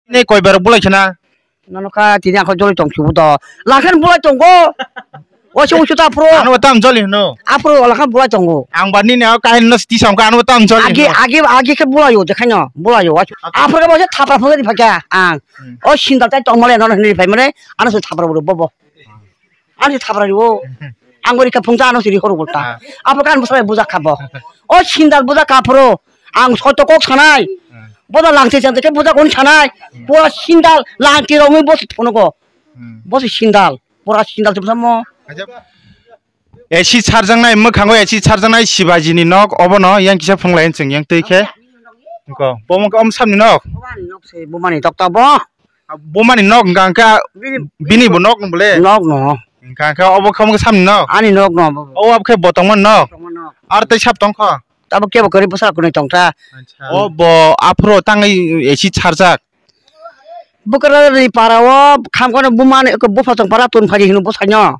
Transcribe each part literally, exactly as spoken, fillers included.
Nini koi bar bulai khna? Nono kha tini ang kho joli tong sibu to. Lakhan bulai tongo. Oiso oiso ta aphuru. Ano tam joli hino. Aphuru lakhan bulai tongo. Ang ba nini o kahin no tisa ang ano tam joli. Agi hino. Agi agi khe bulai o dekhaino. Bulai o. Aphuru ba se thapra phone di phakya. Ang. Hmm. O sindal tai tong male nono hini phai mane. Ano se thapra bulu bobo. Ani thabra riwo. Ang gori ka phungta ano siri horo gulta. Ah. Apo kan bwsai buja khabo. O sindal buja kaphro. Ang soto kok sanai. Hmm. Boda langse chante ke buja kon sanai. Hmm. Pura sindal langti rongwi bosi phono go. Hmm. Bosi sindal. Pura sindal tibsa mo. Ajab. Esi charjaknai mwkhango esi charjaknai Shivaji ni nok obono yang kisa phunglai chwng yang twi khe. Ko bomo om samni nok. Bumani nok se bumani tokta bo. Bumani nok hwnkha hwnkhe bini, bini bo nok no bole. Nok no. Hwnkha hwnkhe obo khe omo khe samni nok. Ani nok no. O abo khe bo tongmani nok. Tongmani nok. Ar tei sab tongkho. Tabo kebo kwrwi bwsa kunui tongkha. Acha. O bo aphuru tangwi esi charjak. Bwkrani para o khamkano bumani bupha tong para tun phai hino bwsaino.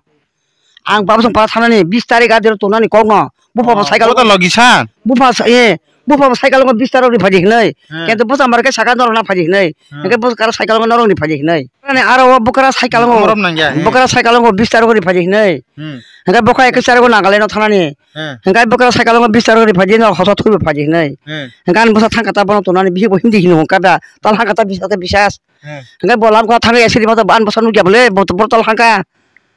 Ang baba song para thanani bis tarik adiro tonani kokno. Bupha bo cycle. Kota logi san? Bupha sa-, eh, bupha bo cycle ngo bis tarik ri phaidi hinai. Hmm. Kento bwsa mar khe saka norok na phaidi hinai. Hmm. Hingke bwsa kara cycle ngo norok ni phaidi hinai. Ani aro o bwkra cycle ngo. Morom nang ya, eh. Bwkra cycle ngo bis tarik ri phaidi hinai. Hmm. Hingke bwkha ekis tarik ngo Nagaland no thanani. Hmm. Hingke bwkra cycle ngo bis tarik ri phaidi no hosa thui bo phaidi hinai. Hmm. Hingke ani bwsa thang kata bono tonani bihi bo hindi hino kada. Tal hang kata bisas ke bisas. Hmm. Hingke bo lam kha thangwi accident ma to ban bwsa nukya bole bo to tal hang kha.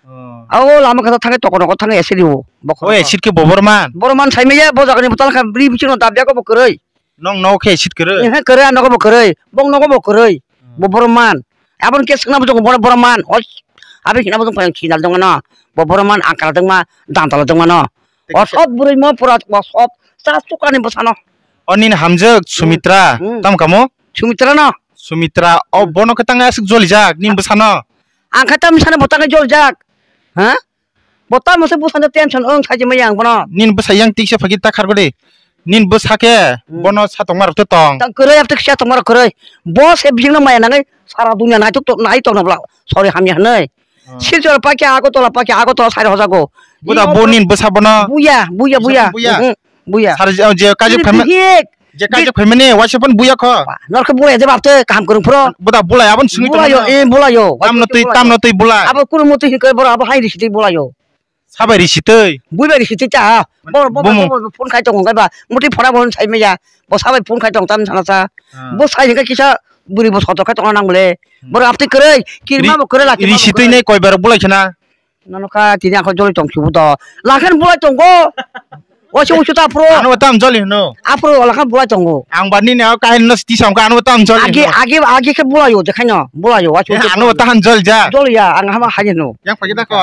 Oh. Abo lama kasa thangwi tokon tokon thangwi acid o. Bokol. O acid khe bo borman. Borman saimaya bo jagani bwtal kha bri bichino dabya ko bo kwrwi. Nong nogo khe acid kwrwi? Ehe kwrwi, a nogo bo kwrwi. Bong nogo bo kwrwi. Hmm. Bo borman. Abon khe swkna bo jong bo borman. O abi hina bo jong payang sinal jong no. Bo borman angkal jong ma dantal jong no. Tei o kisa sot bwrwi mo pura o sot sa sukani bwsano. O nini hamjwk Sumitra. Hmm. Tam kamo? Sumitra no. Sumitra o bono khe tang aswk jolijak nini bwsano. Ang khe tam sano bo tang jolijak. Ha? Bo tamo se bwsano tension wng saji maya ang bono. Nini bwsa yang tiksa phagi ta khargo de. Nini bwsa khe hmm bono satongma rok tong. Tang kwrwi apte kisa tongma rok kwrwi. Bo se bisingno maya nangwi sara dunia naitok tok nai tokna bla. Sorry hamya hwnwi. Hmm. Silchar pakya Agartala pakya Agartala sari hojago. Buda bo nini bwsa bono. Buya, buya, buya. Buya. Mhm. Buya. Sar je, je kaje Bini phaima-, bihik. Je kaje phaimani waisa pon buya kho. Nor khe buya je bapte kaham kwrwng phro. Buda bulai abon sungwi tongmani. Bulayo, eh, bulayo. Tamno twi, tamno twi bulai. Abo kunu muti hin khe boro abo hai risi twi bulayo. Sabai risi twi. Buibai risi twi cha. Bor, bor, bor, bor, phone khai tongo ba. Muti phora bo sai meya. Bo sabai phone khai tong tam sana cha. Ah. Bo sai hingke kisa buri bo soto khai tong nang bole. Hmm. Boro apti kwrwi, kirma bo kwrwi la, kirma bo kwrwi. Risi twi nei koi bar bulai khna. Nono kha tini ang kho joli tong sibu to. Lakhan bulai tongo. Oiso oiso ta aphuru. Ano tam joli hino. Aphuru lakhan bulai tongo. Ang ba nini o kahin no tisa ang ano tam joli hino. Agi, agi, agi khe bulayo, je khaino bulayo, oiso oiso. Ano tahan joli ja. Joli ya, ang hama haino. Yang pagi ta ko.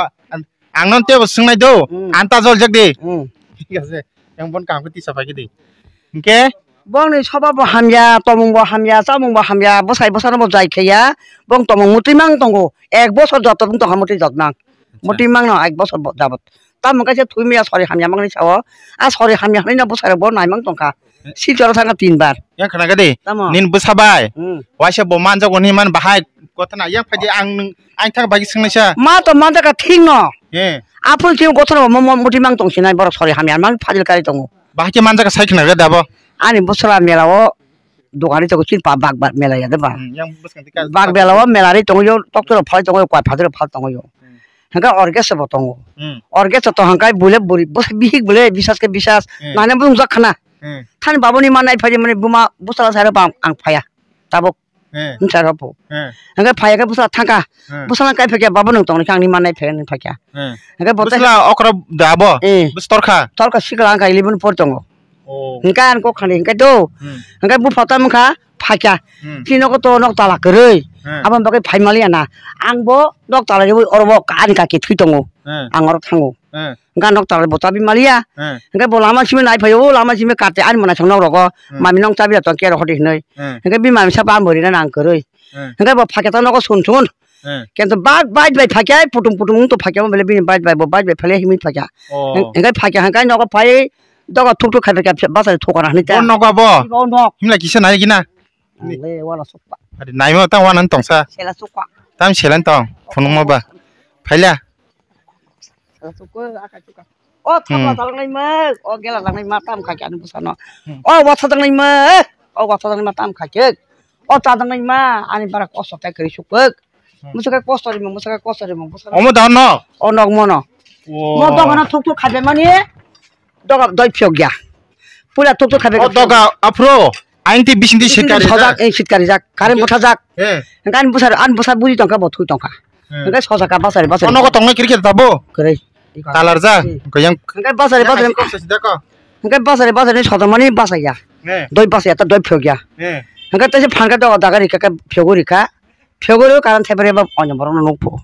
Ang non tebo swngnai do. Hmm. Ang ta jol jak di. Hmm. Thik ase. Yang bon kaham khe tisa phai khe di. Hingke? Bongni soba bo hamya, tomung bo hamya, chamung bo hamya, bwsai bwsano bo jai kheya. Bong tomung mutwi mang tongo. Ek bosor joto bong tongkha mutwi jotmang. Acha. Mutwi mangno ek bosor bo jabot. Tamo kaisa thwi maya sori hamya mangni sao. A sori hamya hwnwi no bwsai rok bo naimang tongkha. Silcharo thangkha tin bar. Yang khna khe di. Tamo? Nini bwsa bai. Hmm. Waisa bo manjago hinwi man bahai. Kothana yang phaidi ang nwng, ang thang bagi swngnaisa. Ma to manjaka thik no. He. Aphuru thik kothana mo, mo, muti mang tong sinai borok sori hamya mang phajil kari tongo. Bahai khe manjaka sai khna khe dabo. Ani bwsala mela o dogani tongo chin pa bak bak mela ya de ba. Hmm, yang bwskang thik ka. Bak mela o mela ri tongo yo, tokto rok phai tongo yo, kwai phatar rok phai tongo yo. Hmm. Hingke orkestra bo tongo. Hmm. Orkestra to hingke bule buri, bwsa bihik bule bisas khe bisas. Hmm. Nane bo wngjak khna. Hmm. Thani babuni ma nai phaidi mani buma bwsala sai rok ang, ang phaya. Tabuk. Hmm. Bwsa rok bo. Hmm. Hingke phaya khe bwsala thangkha. Hmm. Bwsala kai phakya babo nwng tongni khe angni ma nai phaya nini phakya. Hmm. Hingke bo bwsala okra da abo? Eh. Bwsa torkha? Torkha sikla ang kai eleven por tongo. Oh. Hingke ang kok khani hingke do. Hmm. Hingke bupha ta wngkha phakya. Hmm. Chini nogo to nok tala kwrwi. Hmm. Aboni bagwi phai maliya na. Ang bo nok tala riwi oro bo ani kaki thwi tongo. Hmm. Ang oro thango. Hmm. Hingke nok tala bo chabi maliya. Hmm. Hingke bo lama simi nai phaio, o lama simi kate ani mwnai song nok rogo. Hmm. Mami nong chabi ya tong kero hodi hinoi. Hmm. Hingke bini mami sabo ang bo rina nang kwrwi. Hmm. Hingke bo phakya ta nogo sun sun. Hmm. Kento bike, bike bai phakya, putung putung wng to phakya, bele bini bike bai, bo bike bai phale himwi phakya. Oh. Hingke phakya hingke nogo phai, doga thuk thuk khai phakya, basa thokana hinwi ta. Bo nogo bo? Bo nok. Himla kisa nai gina? Ang le wala sukha. Adi naima ta wana tongsa. Sela sukha. Tam selan tong, phunukma ba. Phaila. Sela sukha, aka sukha. O thapla hmm talangnai ma, o gela langnai ma tam kha khe ani bwsano. Hmm. O watha tangnai ma, o watha tangnai ma tam kha khe. O chadang nai ma, ani bara kosto tai kwrwi sukpwk. Hmm. Musa khe kosto rimo, musa khe kosto rimo, musa khe Omo da no? O nok mono. Mo doga no thuk thuk khabe mani, doga doi phiyok ya. Pula thuk thuk khabe O doga aphro, aing ti bising ti Bising sitkari sojak, ja. eh, sitkari jak, karen Oke. bwthajak. Eh. Hingke ani bwsa, ani bwsa buji tongkha, bo thui tongkha. Hmm. Hingke sojaka basari, basari. O nogo tongnai cricket tabo? Kwrwi. Talar ja, Hmm. goyang. Hingke basari, basari. Kok sesi dako? Hingke basari, basari sojakmani basaiya. Eh. Doi basaiya, ta doi phiyokya. Eh. Hingke tei se phanka dogo daga rikha, khe phiyogwi rikha. Phiyogwi rw karon thepre ba onyo borokno nukphu.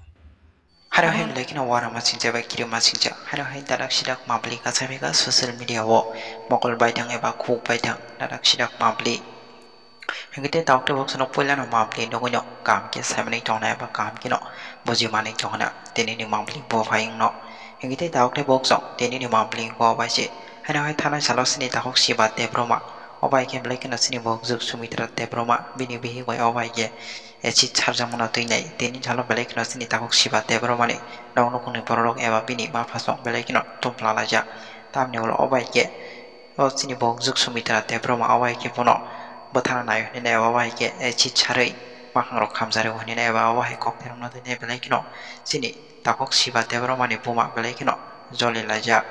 Haro hai belai kheno warama singcha bai kirima singcha. Haro hai dalak silak mabli kacha mega social media o mokol baithang eba khuk baithang dalak silak mabli. Hingke tei tabuk tei boksono puilano mabli nugwino kaham khe saimanwi tongnai eba kaham kheno bujimanwi tongna tinini mabli bo phai wngno. Hingke tei tabuk tei boksong tinini mabli bo bai se. Haino hai thanai salo chini takhuk Siba Debbarma. O bai khe belai kheno chini bokhok Sumitra Debbarma bini bihik bai o bai khe acid sarjakmano twi nai. Tini salo belai kheno chini takhuk Siba Debbarmani nok nukhungni bororok eba bini ma phasong belai kheno tumpla laijak. Tamni ulo o bai khe O chini bokhok Sumitra Debbarma o bai khe bono bwthana nai hwnwi nai, o bai khe, eh, chit sarwi mwkhang rok khamjak rw hwnwi nai, eba o hai kok thermano twi nai belai kheno chini takhuk Siba Debbarmani buma belai kheno joli laijak.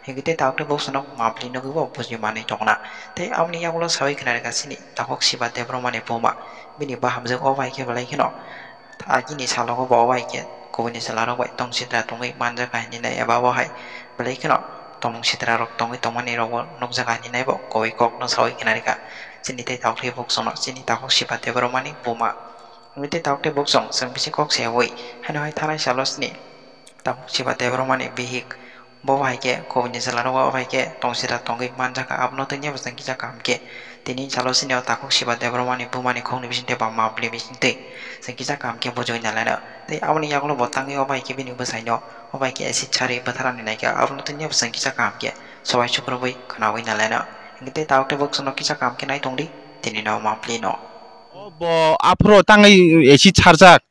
Hingke tei tabuk tei boksano mabli nugwi bo buji manwi tongna. Tei aboni yagulo sawi khna rwkha chini takhuk Siba Debbarmani buma bini bahamjwk o bai khe belai kheno Agini salogo bo bai khe kubuni chwlarok bai tong sitra tongwi manjak hai hinwi nai, eba bo hai belai kheno tongmung sitra rok tongwi tongmani rok bo nukjak hai hinwi nai bo kubui kokno sawi khna rwkha. Chini tei takhuk tei boksongno chini takhuk Siba Debbarmani buma. Wngwi tei takhuk tei boksong chwng bisi kok sayawi haino hai thanai salo chini takhuk Siba Debbarmani bihik. Bo bai khe kubuni chwlarok bai khe tong sitra tongwi manjak kha, abono twi nai bo chwng kisa kaham khe. Tini salo chini o takhuk Siba Debbarmani bumani khokni bisingtwi ba mabli bisingtwi chwng kisa kaham khe bujui nalaino. Tei aboni yagulo bo tangwi o bai khe bini bwsaino o bai khe acid sarwi bwtharani naikha, abono twi nai bo chwng kisa kaham khe sobai sukrubwi khwnawi nalaino. Hingke tei tabuk tei boksongno kisa kaham khe nai tongdi tini no mabli no. O bo aphuru tangwi acid sarjak.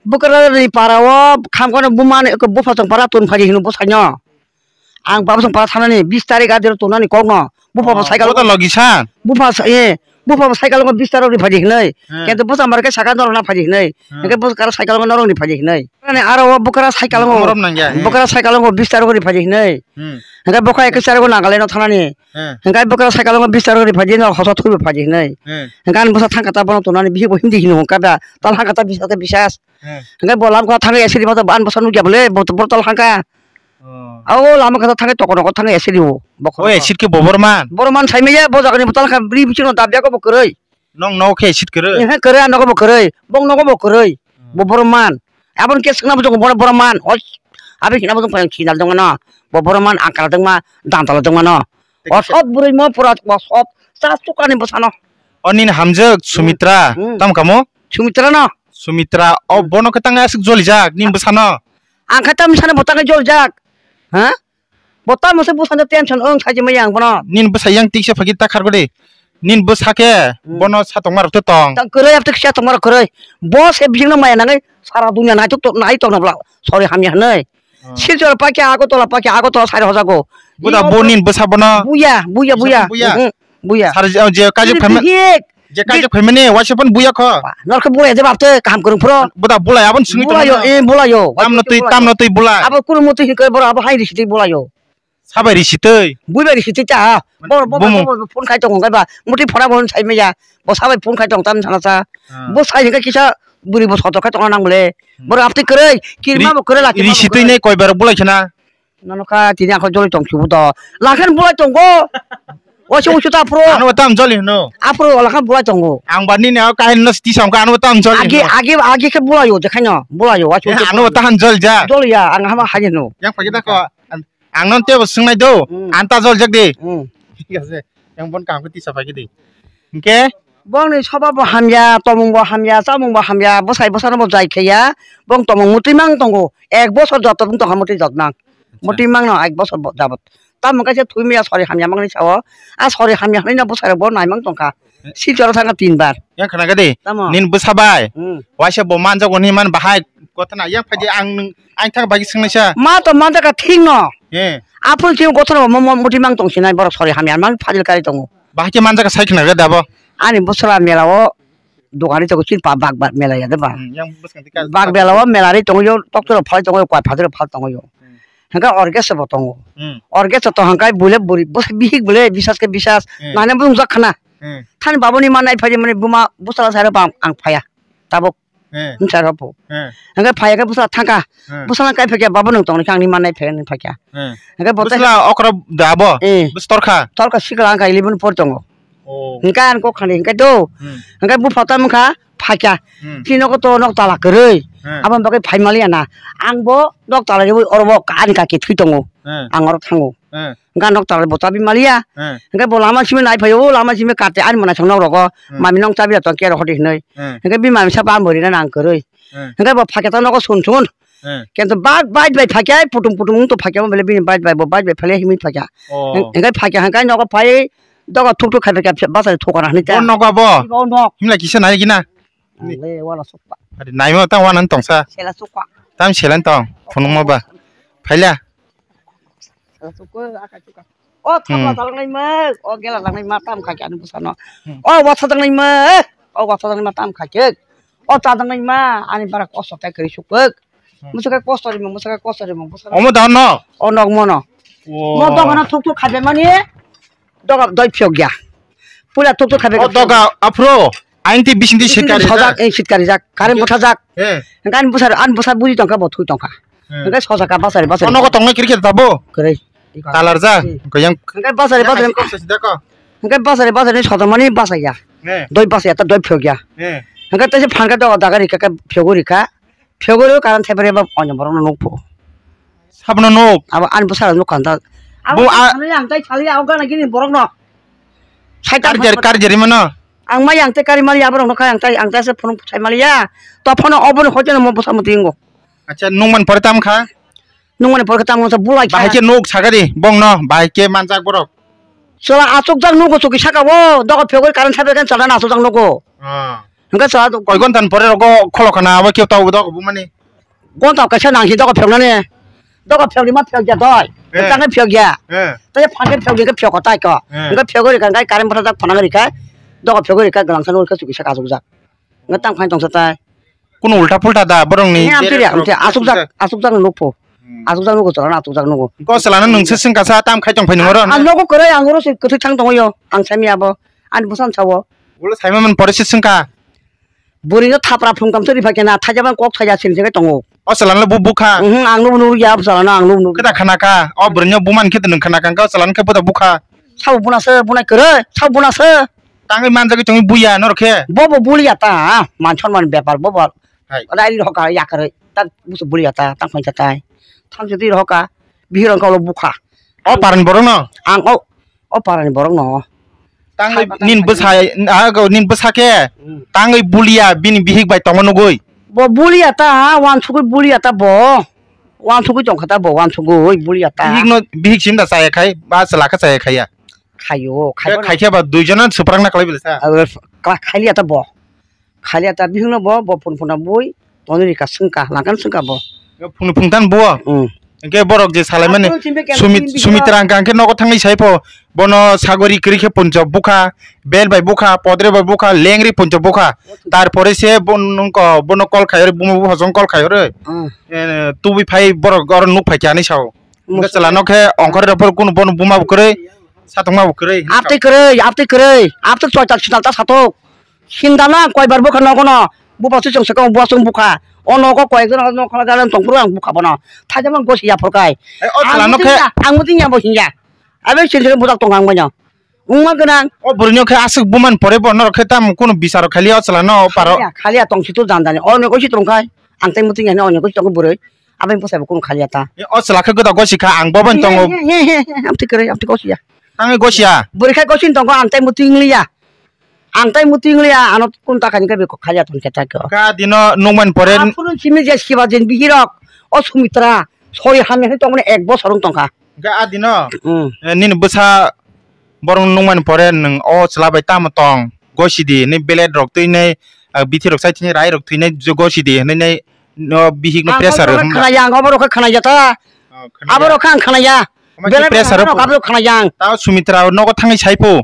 Bwkrarni para o khamkano bumani eko bupha chwng para tun phaidi hino bwsaino. Ang baba chwng para thanani bis tarik adiro tunani kokno. Bupha bo Oh, cycle koto logi sa? Bupha sa-, eh, bupha bo cycle bis tarik ri phaidi hinoi. Hmm. Kento bwsa mar khe saka norok na phaidi hinoi. Hmm. Hingke bwkra cycle norok ni phaidi hinoi. Ani aro o bwkra cycle Morom nangya, eh. Bwkra cycle bis tarik ri phaidi hinoi. Hmm. Hingke bokha ekis tarik Nagaland no thanani. Hmm. Hingke bwkra cycle bis tarik ri phaidi no hosa thwi bo phaidi hinoi. Hmm. Hingke ani bwsa thangkha ta bono tunani bihik bo hindi hino hingka da. Tal hangkha ta bisa ta bisas. Hmm. Hingke bo lamkha thangwi acid rima ta ban bwsa nukya bole bo, bo tal hangkha. Oh. Abo lama kasa thangwi tokon tokon thangwi acid rimo. Bokol O bokol. Acid khe bo borman? Borman saimaya bo jagani bo tal hangkha bri bichino dabya ko bo kwrwi. Nong nogo khe acid kwrwi? Ehe kwrwi, ang nogo bo kwrwi. Bong nogo bo kwrwi. Hmm. Bo borman. Aboni khe swkna bo jong bo borman. Oi. Abi hina bo jong payang sinal dong no. Bo borman angkal dong ma, dantal dong no. Tei O kisa- sot bwrwi mo pura o sot. Sa sukani bwsano. O nini hamjwk Sumitra. Hmm. Tam kamo? Sumitra no. Sumitra, o Hmm. bono khe tang aswk jolijak nini bwsano. Ang khe tamo sano bo tangwi jolijak. Ha? Bo tamo se bwsano tension wng saji maya ang bono. Nini bwsa yang tiksa phagi ta khargo de. Nini bwsa khe Hmm. bono sa tongma rok tong. Tang kwrwi, ap tiksa tongma rok kwrwi. Bo se bising no maya nangwi sara dunya naitok to-, nai tokna bla. Sorry hamya hwnwi. Hmm. Silchar pakya Agartala pakya Agartala sari hojago. Buda Ino bo nini bwsa bono. Buya, buya, buya. Buya. Mhm. Buya. Sar je, je kaje Bini phaima, bihik. Je kaje Bi- phaimani, waisa phan buya kho. Ba, nor khe bulai je bapte, kaham kwrwng phro. Buda bulai abon sungwi Bulayo, tongmani. Eh, bulayo. Tamno twi, Bulayo. Tamno twi bulai. Abo kunu muti hin khe boro abo hai risi twi bulayo. Sabai risi twi. Bui bai risi twi ta. Bor, bo, Bumu. Bo, bo, phone khai tong khe ba. Muti phora bo sai meya. Bo sabai phone khai tong tam sana sa. Ah. Bo sai khe kisa buri bo soto khai tong nang bole. Hmm. Boro apte kwrwi, kirma Ri-, bo kwrwi la kirma bo Risi twi kwrwi. Ne koi bar bulai khna. Nono kha tini ang kho joli tong chubu to. Lakhan bulai tongo. Waisa uchu ta aphro. Ano tam joli hino. Aphro lakhan bulai tongo. Ang ba nini o kahin no tisa ang ano tam joli Agi, hino. Agi, agi khe bulai o, dekhai no. Bulai o, waisa Eh, uchu ano bulai. Tahan joli ja. Joli ya, ang hama hai no. Yang pagi ta ko. Ang, ang non tebo swngnai do. Hmm. Anta jol jak di. Hmm. Thik ase. Yang bon kaham khe tisa pagi di. Hingke? Bongni soba bo hamya, tomung bo hamya, chamung bo hamya, bwsai bwsano bo jai kheya, bong tomung mutwi mang tongo. Ek bosor joto bong tongkha mutwi jotmang. Acha. Mutwi mangno ek bosor bo jabot. Tamo kaisa thwi maya sori hamya mangni sao. A sori hamya hwnwi no bwsai rok bo naimang tongkha. Eh. Silcharo thangkha tin bar. Yang khna gadi. Tamo? Nin bwsa bai. Hmm. Waisa bo manjago hinwi man bahai. Kotha na yang phaidi ang nwng, ang thang bagi swngnaisa. Ma to manjakha thik no. Eh. Aphuru chini gothor bo mo, mo, mutwi mang tong sinai borok sori hamya mang phajil kari tongo. Bahai khe manjakha sai khna gadi abo. Ani bwsala mela o dogani tongo chini pa bak bak mela ya de ba. Hmm, yang bwskang twi ka-, Bak mela o mela ri tongo yo, doctor rok phai tongo yo, koi phatar rok phai tongo yo. Hmm. Hingke orkestra bo tongo. Hmm. Orkestra to hingke bule buri, bus-, bihik bule bisas ke bisas. Hmm. Nane bo nungjak khana. Hmm. Thani babuni ma nai phai mani buma bwsala sai rok ang, ang phaya. Tabuk. Hmm. Nung sai rok po. Hmm. Hingke phaya ke bwsala thangka. Hmm. Bwsala kai phai khe babo nung tongni khe ang ni ma nai phai ni phai kha. Hmm. Hingke bo tai Bwsala okra da bo? Eh. Bwstorkha? Torkha sikla ang kai libun por tongo. Oh. Hingke ang kok khani hingke do. Hmm. Hingke bupha ta mungkha phaikha. Hmm. Chini nogo to nok tala kwrwi. Hmm. Aboni bagwi phai maliya na. Ang bo nok tala riwi oro bo ani kaki thwi tongo. Hmm. Ang oro thango. Hmm. Hingke nok tala bo chabi maliya. Hmm. Hingke bo lama simi nai phaio, lama simi kate ani mwnai song nok rogo. Hmm. Mami nong chabi ya tong kero hodi hinwi. Hmm. Hingke bini mami sabo ang bo rina nang kwrwi. Hmm. Hingke bo phaikha ta nogo sun sun. Hmm. Kento bike, bike bai phakya, putung putung wng to phakya, mobile bini bike bai, bo bike bai phale himwi phakya. Oh. Hing-, hingke phakya hingke nogo phai, doga thuk thuk khai phakya, basa thukana hwnwi ta. Bo nogo abo? Ibo nok. Himla kisa nai gina? Ang le wala sukpa. Ari naima ta wana tongsa. Sela sukpa. Tam selan tong, phunung ma ba. Phaila. Sela sukpa, aka chuka. O thapla Hmm. talangnai ma, o gela langnai ma tam kha khe ani bwsano. Hmm. O watha dangnai ma, o watha dangnai ma tam kha khe. O cha dangnai ma, ani bara kosto tai kwrwi sukpwk. Hmm. Mwswkhe kosto rimung, mwswkhe kosto rimung, bwsano. Omo da no? O nok mono. Wo. Mo dogano thuk thuk khabe mani, doga doi phiyok ya. Pula thuk thuk khabe O khe doga aphro, aing ti bising ti Bising sitkari sojak, jak. eh, sitkari jak, current Oke. bwthajak. Eh. Hingke ani bwsar, ani bwsar buji tongkha, bo thui tongkha. Hmm. Hingke sojak ka basari, basari. O nogo tongnai cricket tabo? Kwrwi. Talarjak? Hmm. Hingke yang Hingke basari, Yang basari. kaisa kok sasi dako? Hingke basari, basari sotomani basaya. Eh. Doi basaya, ta doi phiyokya. Eh. Hingke tei se phanka dogo daga rikha, khe phiyogwi rikha. Phiyogwi rw karan thepre ba onyo borokno nukpho. Sabno nuk? Abo ani bwsarok nukha ta. Bo Abo a- thani ang tai thali, ang gana gini borokno. Saitan Karjer, phai karjer imano? Ang mai ang tai kari mali aborokno khai ang tai, ang tai se phone sai mali ya. To phone obono hoiteno mo bwsa muti ingo. Acha, nungman pore tam kha? Nungmani pore khe tamo sa bulai kha. Bahai khe nuk sakari bongno, bahai khe manjak borok. Chwla achukjak nugo chuki saka o, dogo phiyogwi current thabe khe chwla achukjak nugo. Ah. Hwnkhe chwla Koi gontan pore rogo kholo khana abo khe tau dogo bumani. Gonta kaisa nang hi dogo phiyoknani. Dogo phiyokni ma phiyokya doi. Eh. Tangwi phiyokya. Eh. Tei phanke phiyokni khe phiyoko tai ko. Eh. Hwnkhe phiyogwi rikha khe current bwthajak phonangwi rikha. Dogo phiyogwi rikha gwlangsa nugo khe chuki saka achukjak. Hwnkhe tang phai tongsa tai. Kuno ulta pulta da borokni He, amtwi re, berok amtwi, rok asukjak, asukjak. Asukjak nukpho. Hmm. Asukjak nugo, chwla asukjak nugo. Ko chwlano nwngse swngkha sa tam khai tong phai nungoro. Ang nogo kwrwi, ang oro se kwthwi thang tongo yo. Ang saimya abo. Ani bwsano sawo. Ulo saima man pore se swngkha. Bwrwino thapra phung kamse riphai kena, thaijabang kok saija sini se tongo. O chwlano bu bukha. Mhm, ang nugo nugo ya, chwlano ang nugo nugo. Keda khana kha. O bwrwino buman khe nwng khana kha, o chwlano khe boda bukha. Sabo buna se, bunai kwrwi, sabo buna se. Tangwi manjagwi tongwi buya norok khe. Bobo buliya ta, man sonman bepar bobo. Hai. Rairi rohoka yakarwi, tak busu buliya ta, tak phaisa tai. Thangsi twi rohoka, bihirong kaulo bukha. O parani borokno? Ang o, o parani borokno. Tangwi Hai, nin bwsa, ah, go, nin bwsa khe, Hmm. tangwi buliya bini bihik bai tongma nugwi. Bo buliya ta, wansugwi buliya ta bo. Wansugwi tongkha ta bo, wansugwi buliya ta. Bihikno, bihik sinda chaya khai, ba chwla khe chaya khaiya. Khaio, Khe khaio. Khai khe ba duijono swprakna khlai bwlai sa. Abo kha-, khailiya ta bo. Khailiya ta bihikno bo, bo phun phuna bui, toni rika swngkha, langkhan swngkha bo. Phun phungtan bo? Mm. Hwnkhe borok je salaimani Aphuru chimbe khe Sumit-, chimbe khe Sumitra hwnkha hwnkhe nogo thangwi sai pho, bono sagori kwrwi khe puncho bukha, bel bai bukha, podre bai bukha, lengri puncho bukha. Tarpore se bo nungko, bono call khai horo, bumo bo hojong call khai horo. Mm. Eh, tubui phai borok oro nuk phai khe ani sao. Hwnkhe chwla no khe ongkhorwi rw phuru kunu bono buma bo kwrwi, satongma bo kwrwi. Abtwi kwrwi, abtwi kwrwi, abtwi chwla chwla ta satok. Sinda na koi bar bukha nogo no, bupa swi chwng swkang buwa chwng bukha. O nogo koi ekjon nok khala gana tong phuru ang bukha bono. Thaijama gosi ya phuru kai. Eh, o chwla no khe. Ang muting ya bo hinya. Abe sinda budak tong ang bono. Wngma gwnang. O bwrwino khe aswk buman pore bo norok khe tamo kunu bicharo khaliya o chwla no paro. Khaliya, khaliya tong situ jandani. O nogo si tong khai. Ang tai muting ya no nogo si tong bwrwi. Aboni bwsai bo kunu khaliya ta. E, o chwla khe gwdao gosi kha, ang bo bai tongo. He, he, he, he, he, amtwi kwrwi, amtwi gosi ya. Tangwi gosi ya? Bwrwi khai gosi tongo, ang tai muting liya. Ang tai muting liya, ano kun ta khani khe beko khaliya ton khe ta khe. Ka dino nungmani pore. Aphuru simi je siba jin bihirok, o Sumitra, sori hamya hin tongmani ek bosor wng tongkha. Ka a dino, Hmm. eh, nini bwsa borok nungmani pore nwng o chwla bai tamo tong, gosi di, ni belet rok twi nai, ah, bithi rok sai thini rai rok thwi nai, gosi di, hinwi nai, no bihik no Ang pressure oborok hwnba. Khwnaya, ang oborok khe khwnaya ta. Oh, khwnaya. Aborok khe ang khwnaya. Omo khe Belai pressure belai rok. Aborok khwnaya ang. Tao Sumitra nogo thangwi sai pho.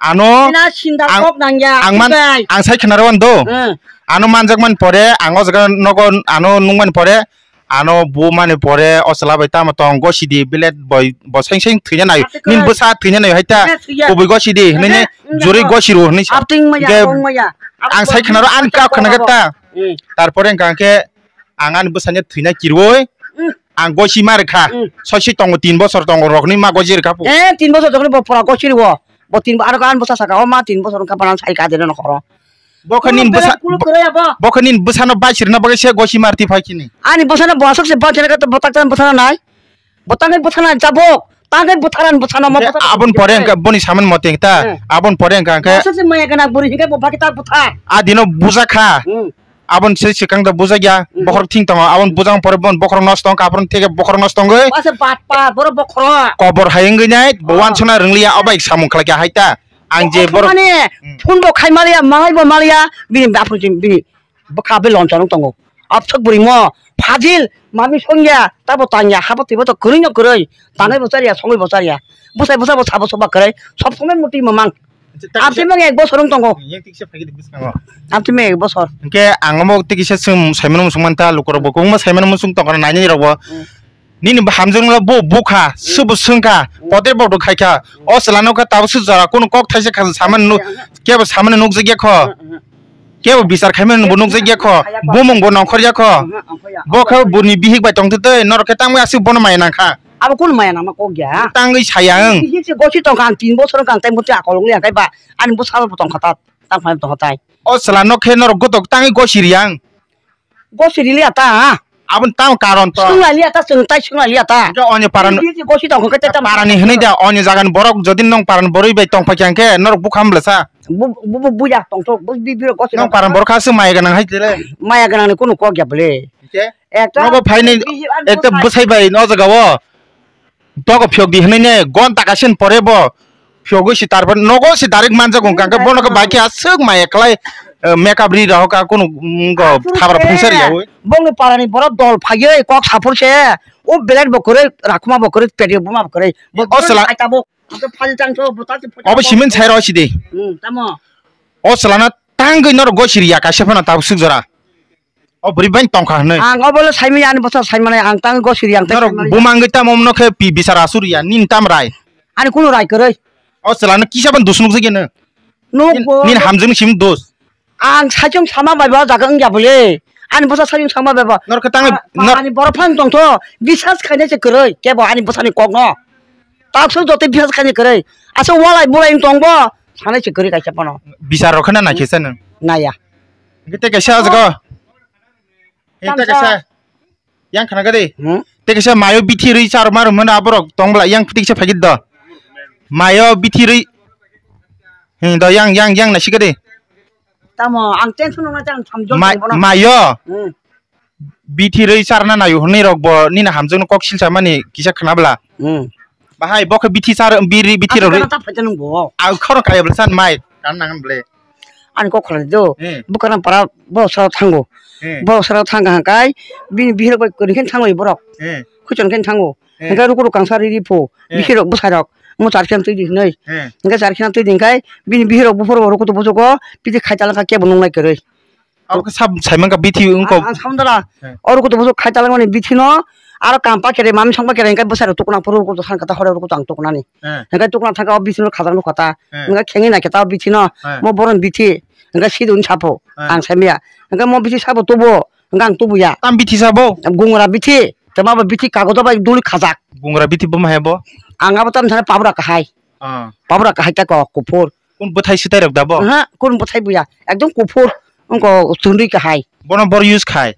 Ano Ina sinda ang, kok nangya, ang man, tukai. Ang sai khna rw do. Hmm. Ano manjak man pore, ang o jaga nogo ano nung man pore, ano bu mani pore, o chwla bai tamo tong, gosidi, bilet boi, bo seng seng thwina nayo. Ati kwrwi. Nin bwsa thwina nayo hai ta. Thwina thwina. Kubui gosidi, hinwi ne, hmm, juri hmm, gosiru hinwi sa. Apting maya, hingke kong maya. Ang sai khna rw, ang kap khna khe ta. Hmm. Tarpore hingka khe, ang ani bwsani thwina kirwi, hmm, ang gosi ma rwkha. Hmm. Soisi tongo, tin bosor tongo, rokni ma gosi rwkha pu. Eh, tin bosor tongo, bo pura gosi rwo. Bo tin bo-, aro ani bwsa saka, o ma tin bosor wngkha, bana sai ka de nokhoro. Bo khe nini bwsa, kulo kwrwi abo. Bo khe nini bwsano bai sirna bagwi se gosi ma rwti phai chini. Ani bwsano bo aswk se bai sirna khe to bo tak tan bwsano nai. Bo tangwi bwsana jabok. Tangwi bwtharan bwsana mo. Hingke bwsana abon pore hingke boni saman mote ta. Hmm. Abon pore hingke hingke. Aswk se maya gana buri hingke bo baki ta bwthar. A dino bujakha. Hmm. Abon se sikang da bujakya. Hmm. Bokhorok thing tongo. Abon bujang pore bon bokhorok nosto wngkha. Abon theke bokhorok nosto wngwi. Ase bat bat boro bokhorok. Kobor hai wngwi nai. Bo wansona rwngliya obai samung khlaikha hai ta. Ang je borok. Mane, hmm, phone bo khai maliya, malai bo maliya, bini baphang bini. Bwkha bai lonchar wng tongo. Abswk bwrwi mo, fajil, mami songya, tabo tangya, habo twibo to kwrwi no kwrwi. Tanai bo charya, songwi bo charya. Bwsai bwsa bo sabo soba kwrwi. Sob somoi muti mamang. Acha, tak. Amtwi mang ek bosor wng tongo. Yang tiksa phagi dik bwskango. Amtwi mang ek bosor. Hingke ang omo tikisa swng saimano musung manta lukurok bo kwbangma saimano musung tongkha nainai rok bo. Hmm. Nini bo hamjakmano bo bukha, hmm, subo swngkha, hmm, poder bo khai kha. Hmm. O chwla no khe tabuk suk jora kunu kok thaisa kha samani nuk, hmm, kebo samani nukjakya kho. Hmm, hmm. Kebo bichar khaimani bo nukjakya kho. Hmm, hmm. Bumung bo nongkhorya kho. Hmm, hmm, hmm. Bo khe buni bihik bai tongtwtwi norok khe tangwi aswk bono maya nangkha. Abo kunu maya nangma kok ya. Tangwi saya ang. Bihik se gosi tongkha ang tin bosor wngkha ang tei muti akol wngya khe ba ani bwsalo bo tongkha ta, tang phai tongkha tai. O chwla no khe norok gotok tangwi gosi riyang. Gosi riliya ta. Aboni tamo karon to. Swnglailiya ta, chwng tai swnglailiya ta. Hingke onyo paran, bihik se gosi tongkha khe tamo parani hwnwi da, onyo jagani borok jodi nong paran borwi bai tongpha khe hingke norok bukha mlasa. Bu, bu, bu, buya tongthok, bu, bi, bi, gosi nong paran borok kha se maya gwnang hai tele. Maya gwnang ni kunu kok ya bole. Hingke? Ekta nogo phaini bihik ani ekta bwsai bai no jaga o. Dogo phiyok di hinui ne gonta kaisa ni pore bo phiyogwi si tarpor nogo si direct manjago hwnkha hwnkhe bono khe bai khe aswk maya khlai, eh, makeup ri rok kha kunu, mm, go phabra phungsa riyaui. Bongni parani borok dol phaiwi kok saphur se o belai bo kwrwi rakhuma bo kwrwi pedio buma bo kwrwi. O chwla. Obo simin sai rw sidi. Hmm, tamo. O chwlano tangwi norok goi siriya kaisa phano tabuk swk jora. O bwrwi bai tongkha hwnwi. Ang obo le saimanya ani bwsa saimanai ang tang gosiri ang tei norok saimanya. Bumang gwi tamo mwnokhe pi bichar asuriya nini tam rai. Ani kunu rai kwrwi. O chwla no kisa ban dus nukjagya no. Nuk nin, bo. Nini hamjwk ni simi dus. Ang saichung sama bai ba jaga wngya bole. Ani bwsa saichung sama bai ba. Norok khe tangwi, ah, nor- ani borok phang tongtho. Bisas khainai se kwrwi kebo ani bwsani kok no. Takso joto bisas khainai kwrwi. Asa walai bulai wng tong bo. Sanai se kwrwi kaisa phano. Bichar rok khana naikhe se nwng. Naya. Hingke tei kaisa o jaga o. Hingke tei kaisa. Yang khana gade. Hmm? Tei kaisa mayo bithi rwi char mar mano aborok tong bwla yang tei kaisa phagit do. Mayo bithi rwi. Hing do yang, yang, yang naisi gade. Tamo ang tension nang nang ang samjol. Ma-, tong bono. Mayo. Hmm. Bithi rwi charna nayo hwnwi rok bo nini hamjakno kok silsa mani kisa khna bwla. Hmm. Bahai bo khe bithi char biri bithi rok rwi. Ang ta phaita nung bo. Ang khoro kaya bwla san mai kan nang bwle. Ani kok khlai do. Hmm. Bukarang para borok sara thango. Hmm. Borok sara thang kha kai bini bihirok bai kwrwi khe thango borok. Hmm. Khuchon khe thango. Hmm. Hingke rukurok kangsa riri pho. Hmm. Bihirok bwsarok mo char khe twi di hinwi. Hmm. Hingke char khe twi di hingkai bini bihirok buphuru rok kutu bujugo piti khai talangkha kebo nungnai kwrwi. Abo khe sab saiman kha bithi wngkha. Ang, ang samdara. He. Oro kutu bosok khai talangmani bithi no, aro kam pa kere, mami song pa kere, hingke bwsai rok tukuna phuru kutu thang kata hore kutu ang tukunani. He. Hingke tukuna thangka o bithi no khajak nukha ta. He. Hingke khengwi naikhe ta o bithi no, he, mo boron bithi, hingke sidun sapo, he, ang saimaya. Hingke mo bithi sabo tubo, hingke ang tubuya. Tam bithi sabo? Gungra bithi, tei ma bo bithi kagodo bai duli khajak. Gungra bithi bo ma hebo? Ang abo tam thane pabra kahai. Ah. Pabra kahai ta ko kuphur. Kun bwthai swtai rok da bo? Aha, kun bwthai buya. Ekdom kuphur. Wngko chwngwi kahai. Bono bor use khai.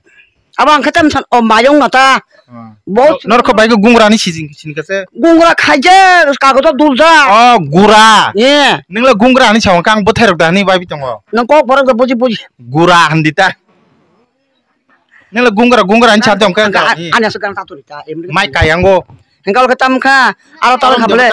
Abo ang khe tam san, o mayung na ta. Ah. Bo no-, norok khe bai khe gungra ni sijing sini kase. Gungra khai je, kagodo dul ja. Oh, gura. Ye. Ningla gungra ni sawang kang bwthai rok da ni bai bi tongo. Nang kok borok da buji buji. Gura handi ta. Nila gungra, gungra ani chate ongkha ani aswk gana taturi ta, emri. Mai kayango. Hingka olo khe tam kha, aro talo kha bole.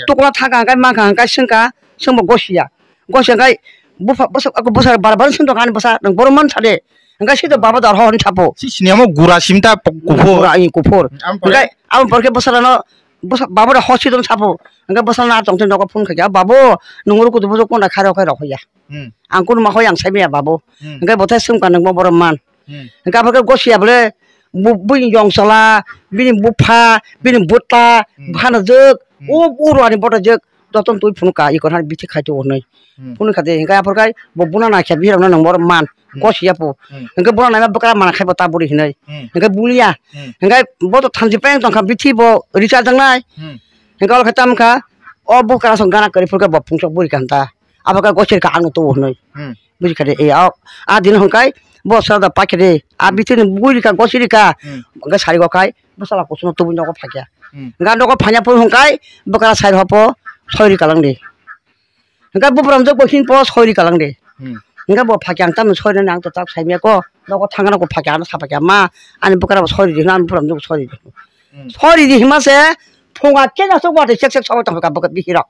Tukla thangka hingka mangkha hingka swngkha, swngbo gosiya. Gosiya hingka bupha, bwsa, bwsa bar bar swngtong ani bwsa, nang borom man sade. Hingka sito baba dar ho hwn sapo. Si sini amo gura simta kuphur. Gura, i kuphur. Hingka amo porkhe bwsa rano bwsa-, babu da hospital sapo. Hwnkhe bwsala na tongtwi nogo phone khaikha, "Babu, nwng oro kutu bujok kunda khairok khairok," hoya. Hmm. Ang kunu ma hoi ang saimaya babu. Hmm. Hwnkhe bothai swngkha nwng bo borok man. Hmm. Hwnkhe abo khe gosiya bole bu-, buini yong chala, bini bupha, bini bwta, hmm, bwkhano jwk, hmm, o uro ani bota jwk, jotono twi phunukha, ikon hani bithi khaito hwnwi. Hmm. Phunukha de, hwnkhe aphor khai bo buna naikha bihirokno nwng borok man, hmm, gosiya po. Hmm. Hwnkhe buna naima bwkra mana khai bo ta buri hwnwi. Hmm. Hwnkhe buliya. Hmm. Hwnkhe bo to thanchi peng tongkha bithi bo recharge wngnai. Hmm. Hwnkhe abo khe tamo kha, o bwkra song gana kwrwi phurkhe bo phungsok buri kha hwnta. Abo khe gosir kha ang tu hwnwi. Hmm. Buji kha de, e, o, a din hwn kai, bo sara da pakhe de, a, hmm, bithi ni bui rika, gosir rika, hmm, hwnkhe sari go khai, bwsala kusuno tubui nogo phakya. Hmm. Hwnkhe nogo phanya phuru hwn kai, bwkra sai rw pho, soi rika lang de. Hwnkhe buphram jwk bo hin pho, soi rika lang de. Hmm. Hwnkhe bo phakya ang tamni soi rw nang to tak sai miya ko, nogo thang gana ko phakya ano sa phakya ma, ani bwkra bo soi rw di hwn, ani buphram jwk bo soi rw di. Hmm. Soi rw di hima se, phunga khe na sok watwi sek sek sogwi tong kha bwkha bihirok.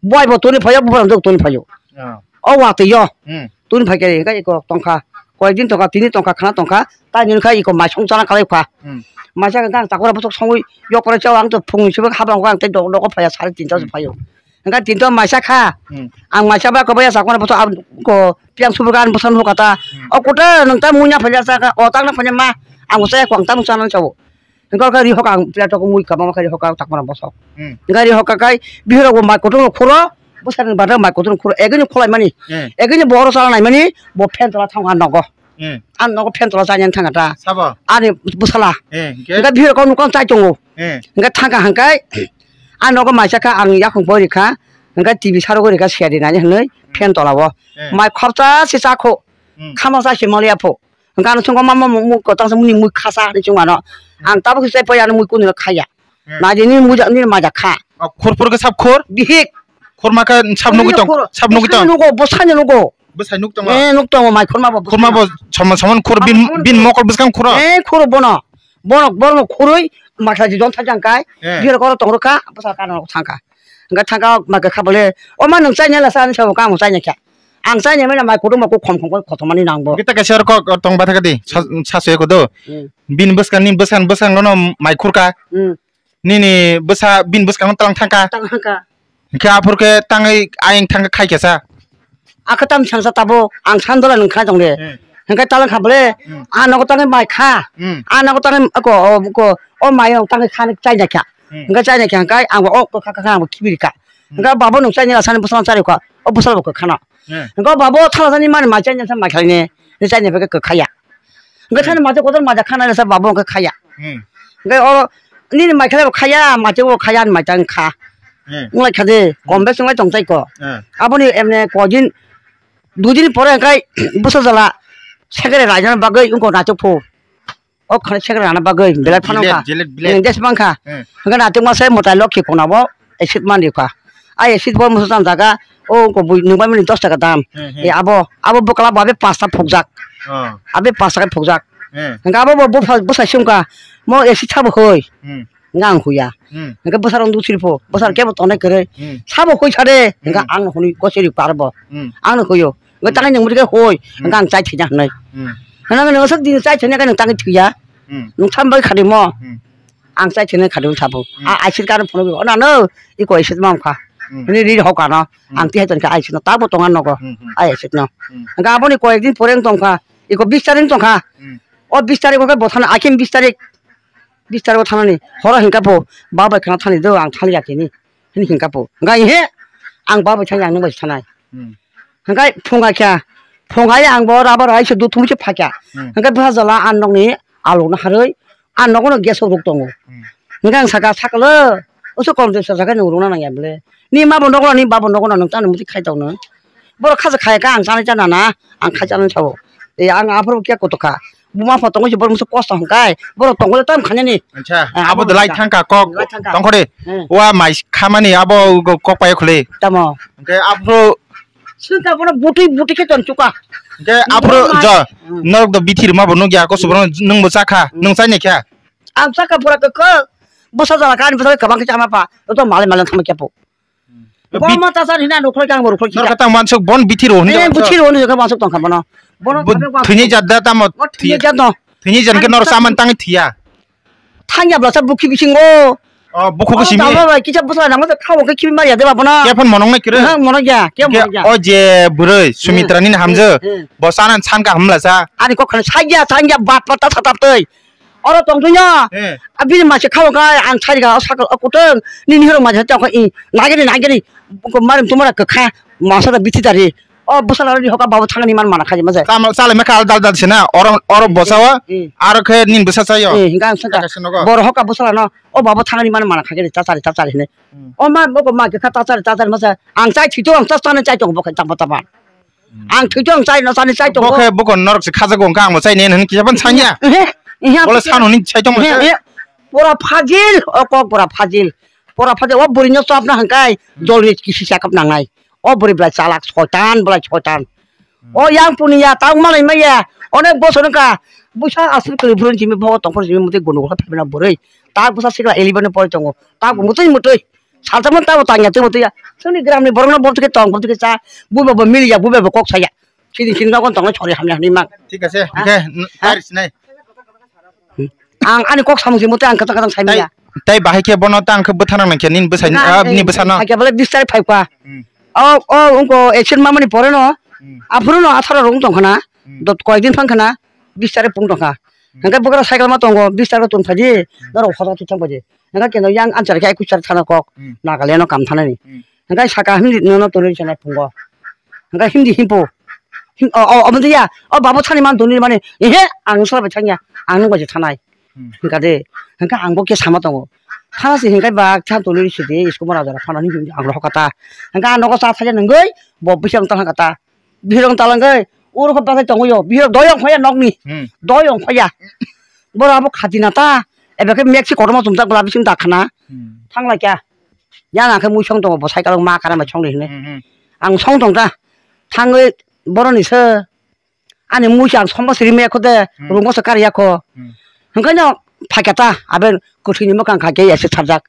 Boi bo toni phaio, buphram jwk toni phaio. Ah. O watwi yo. Hmm. Toni phai khe hwnkhe iko tongkha. Koyekdin tongkha, tini tongkha, khana tongkha. Taini hwnkhe iko mai song chana kalai kha. Hmm. Maisa hwnkhe ang takura bwswk songwi yok korai chao ang to phungni sibuk habang ang tei dok dok phaiya sari tinta se, hmm, phaio. Hwnkhe tinta maisa kha. Hmm. Ang maisa ba kobai ya takura bwswk ang ko piang subuk ang bwswk nukha ta. Hmm. O kuta nwng ta muina phaila sa kha, o tangna phaila ma. Ang bwswk ya kwang ta mung chana chao. Hwnkhe ori hokha ang plate o mui kama khe ori hokha takmana bosok. Hmm. Hwnkhe ori hokha kai bihirok bo mai kutung rok khuro, bwsani bata mai kutung rok khuro, egini khulai mani, hmm, egini bo oro chala nai mani, bo fan tola thang a nogo. Hmm. A nogo fan tola chani thang ta. Sabo? Ani bwsala. Hmm, hwnkhe? Hwnkhe bihirok o nukha chai tongo. Hmm. Hwnkhe thang kha hwnkhe a nogo maisa kha ang yakung bo rikha, hwnkhe T V sarogwi rikha siyari nani hwnwi, hmm, fan tola o. Hmm. Mai khopsa se cha kho. Hmm. Khama cha se maliya pho. Hwnkhe ano chwngkha mama mung mung kwtal se muni mui khasa hinwi chwng mano. Hmm. Ang tabuk se chai pai ano mui kunu khaya. Hmm. Nai di nini muja nini maja kha. O khur phur khe sab khur? Bihik. Khur ma khe sab nugwi tong, sab nugwi tong. Bwsani nugo, bwsani nugo. Bwsai nuk tongo? Eh, nuk tongo, mai khurma bo. Khurma bo soman soman khur bin, bin mokol bwskang khuro? Eh, khuro bono. Bono, bono khurui makha ji don thajang kai. Eh. Bihir koro tong rwkha, bwsa kana thangkha. Hwnkhe thangkha ma khe kha bole, "O ma nwng chaina lasa?" ani sabo, "Kamo chaina kha." Ang chaina mena mai kutung ma kuk khom khom khe khotomani nang bo. Kita kaisa rok tong ba thaka di, sa, hmm, sa se ko do. Hmm. Bini bwskang ni bwskang bwskang no mai khurka. Hmm. Nini bwsa bini bwskang no talang thangka. Talang thangka. Hwnkhe aphur khe tangwi ayang thangka khai khe sa. Akhe tam sangsa tabo ang sandola nwng khna tong de. Hmm. Hwnkhe talang kha bole, hmm, a nogo tangwi mai kha. Hmm. A nogo tangwi ko, o ko, o mai no tangwi khani chaina kha. Hmm. Hwnkhe chaina kha hwnkhe ang bo o kwkha kha ang bo khibiri kha. Hmm. Hwnkhe babo nwng chaina sani bwsala chari kha. O bwsala bo kwkha no. Hmm. Hwnkhe babo thala sani mani mai chaina sa mai khlai ne. Ni chaina phe kwkha ya. Hwnkhe hmm, thani macha kotor macha khana sa babo hwnkhe khaya. Hmm. Hwnkhe o nini mai khlai bo khaya, macha bo khaya, ani mai tang kha. Hmm. Wnglai kha de, hmm, kom bes wnglai tong chai ko. Hmm. Aboni emne koi din, dui din pore hwnkhe bwsa jala sekere raijana bagwi wngko nachuk phu. O khani sekere rana bagwi belai phano kha. Jilet, jilet, jilet. Hmm, des mang kha. Hmm. Hwnkhe nachuk ma se mwtai lokhi khona bo. Acid man rikha. A acid bo musa cham jaga, o ko bui nungbai mani dos taka dam. Hmm, hmm. E abo, abo bwkla bo abe pasta phukjak. Oh. Abe pasta khe phukjak. Hmm. Hwnkhe abo bo bupha, bwsai sumkha, mo acid sabo hoi. Hmm. Hwnkhe ang huya. Hmm. Hwnkhe bwsarok dusri pho, bwsarok kebo tongnai kwrwi. Hmm. Sabo hoi sade, hwnkhe hmm, ang hwnwi gosiri par bo. Hmm. Ang no huyo. Hwnkhe hmm, tangwi nungmani khe hoi, hmm, hwnkhe ang chai thwina hwnwi. Hmm. Hwnwi nungsa dini chai thwina khe nung tangwi thwiya. Hmm. Nung sambai khadi mo. Hmm. Ang chai thwina khadi sabo. Hmm. A acid kano phunugwi, "O nano, iko acid ma wngkha." Hmm. Hwnwi ri hokano. Hmm. Ang tihai tongkha acid no, tabo tonga nogo. Hmm, hmm. A acid no. Hmm. Hwnkhe aboni koyek din pore wng tongkha. Iko bis tarik wng tongkha. Hmm. O bis tarik o khe bo thana, akhim bis tarik. Bis tarik o thanani. Horo hwnkha bo, "Ba bai khana thani do, ang thaliya tini." Hwnwi hwnkha bo. Hwnkha he, ang ba bai thani, ang nung bai thanai. Hmm. Hwnkhe phunga kha, phunga ya ang bo rubber hai se duthum se phakya. Hmm. Hwnkhe bwsa jala ang nokni alokno harwi, ang nogono gas o ruk tongo. Hmm. Hwnkhe ang saka, "Sakalo, oso kom jesa jaga nung rungna nangya bole. Ni ma bo nogono, ni ba bo nogono, nwng tamo muti khai tong nw." Borok khaja khaya kha ang chanai chana na, ang khai chanai sao. E ang aphuru khe koto kha. Buma pho tongo se borok musu kosto hwnkhe, borok tongole tam khanani. Acha, eh, abo abo de lai hwnkha. Thangkha kok. Lai thangkha. Tongkhore. Hmm. Wa mai khamani abo kok pai khule. Tamo. Hwnkhe aphuru Sita bono butui butui khe ton chuka. Hwnkhe aphuru jo, hmm, norok do bithi rwma bo nukya, koso bono nwng bo chakha, hmm, nwng chaini kha. Ang chakha pura khe khe, bwsa jala kani bwsa kwbang khe chama pa, to malai malai thangma khe po. Hmm. Bo ma ta san hina rukhoi kang bo rukhoi kha. Norok tang mansuk bon bithi ro hwnwi. Eh, bithi ro hwnwi khe mansuk tongkha bono. Bono thwini jat da tamo. Thwini jat no. Thwini jat khe norok chaman tangwi thiya. Thangya bwlasa bukhi bisingo O, bukhuk simi. Dama bai kisa bwsla nangma kha o khe khibi mari ya de ba bono. Khe phon monong nai kiri. Ha, monong ya, khe monong ya. O je bwrwi Sumitra nini hamjwk. Bo sana san ka hamla sa. Ani kok khana sa ya, sa ya, bat pat ta sa tap tei. Oro tong thung ya. Abini ma se kha o kha ang sa ya, o sakal o kuteng. Nini hero ma se ta kha i. Nagini, nagini. Ko marim tumara kha. Masa da biti dari. O bwsala ni hoka babo thangani man mana khaji masa. Tamo chalai mekha alda alda sina. Oro, oro bwsa o. Aro khe nin bwsa chayo. Hinga ang saka. Boro hoka bwsala no. O babo thangani man mana khaji ta chari ta chari hine. O ma boko ma khe kha ta chari ta chari masa. Ang chai thito ang ta chana chai tong bokhe tamo tamo. Ang thito ang chai no chani chai tong. Bokhe boko norok se khajago ang chai ne hin kisa ban sanya. Bola sano ni chai tong masa. Pura fajil o kok pura fajil. Pura fajil o buri no chap na hangkai. Jol ni kisi chakap nangai. O bwrwi bwlai chalak soitan bwlai soitan. O yang puni ya tang malai maya. Onek bosor wngkha. Busa aswk kwrwi bwrwi simi bogo tongphor simi mutwi gunu gulu phaimani bwrwi. Ta busa sikla eleven ni pore tongo. Ta mutwi mutwi. Salsa mon ta tangya twi mutwi ya. Chwngni gram ni borok no borok tong borok cha. Buba bo mili ya buba bo kok saya. Sini sini nogon tongo chori hamya hwnwi mak. Thik ase. Hingkhe tari sinai. Ang ani kok samung se mutwi ang kwchang kwchang sai maya. Tai bahai khe bono ta ang khe bwtharang nang khe nini bwsai ni bwsano. Hakhe bole bis tarik phai kha. O o wngko action mamani pore no. Aphuru no atharo rok wng tong khana. Dot koyek din phang khana. Bis tarik pung tong kha. Hingkhe bwkra cycle ma tongo bis tarik tong phai di. Norok hoda thang phai di. Hingkhe keno yang answer khe ekush tarik thana kok. Nagaland no kam thanani. Hingkhe saka hindi nono tonwi sanai phungo. Hingkhe hindi himpo. Him-, o, o, omo ya, o babo thani man tonwi mani, ehe, ang nung sala bai thangya, ang nung bai se thanai. Hingkha de, hingkha ang bo khe sama tongo. Thana se hingkha ba khe tonwi se de, school mora jora phano ni ang rokha ta. Hingkha ang nogo cha thaya nungwi, bo bising tang kha ta. Bihirong talangwi, uro kho bathai tongwi yo, bihirong doyong khoya nokni. Doyong khoya. Boro abo khatina ta, ebe khe meksi kotorma chumjak bwla bising da khana. Thanglai kha. Yang ang khe mui song tongo, bo cycle ma kara mai song ri hwnwi. Ang song tong ta. Thangwi boroni se ani mui se ang somba siri me khode, rungo se kar ya kho. Hwnkhe no phai kha ta, aben kwthwini mwkhang kha khe ya se sarjak.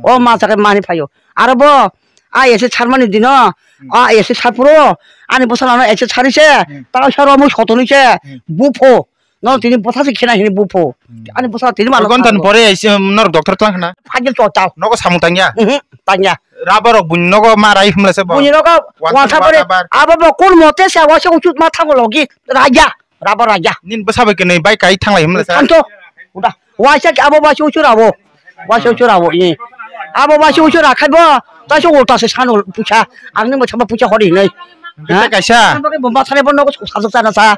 O ma jaga mani phaio. Aro bo a ese sarmani dino, a ese sarpuro, ani bwsala no ese sari se, tao saro mui sotoni se, bupho. No tini bwsa se khena hini bupho. Ani bwsa tini mano. Gontan pore ese norok doctor tlang khna. Phagil to chal. Nogo samung tangya. Tangya. Rubber rok buni nogo ma rai himla se bo. Buni nogo wansa pore. Abo bo kun mote se wase uchut ma thango logi raja. Rubber raja. Nin bwsa bai kwnwi bai kai thanglai himla sa. Thanto. Uda. Waisa ki abo waisa uchu rabo. Waisa uchu rabo i. Abo waisa uchu rakhai bo. Taisa ulta se sano pucha. Ang nang sama pucha hori hinai. Kita kaisa. Ang bagwi bomba sare bo nogo sajak sana sa.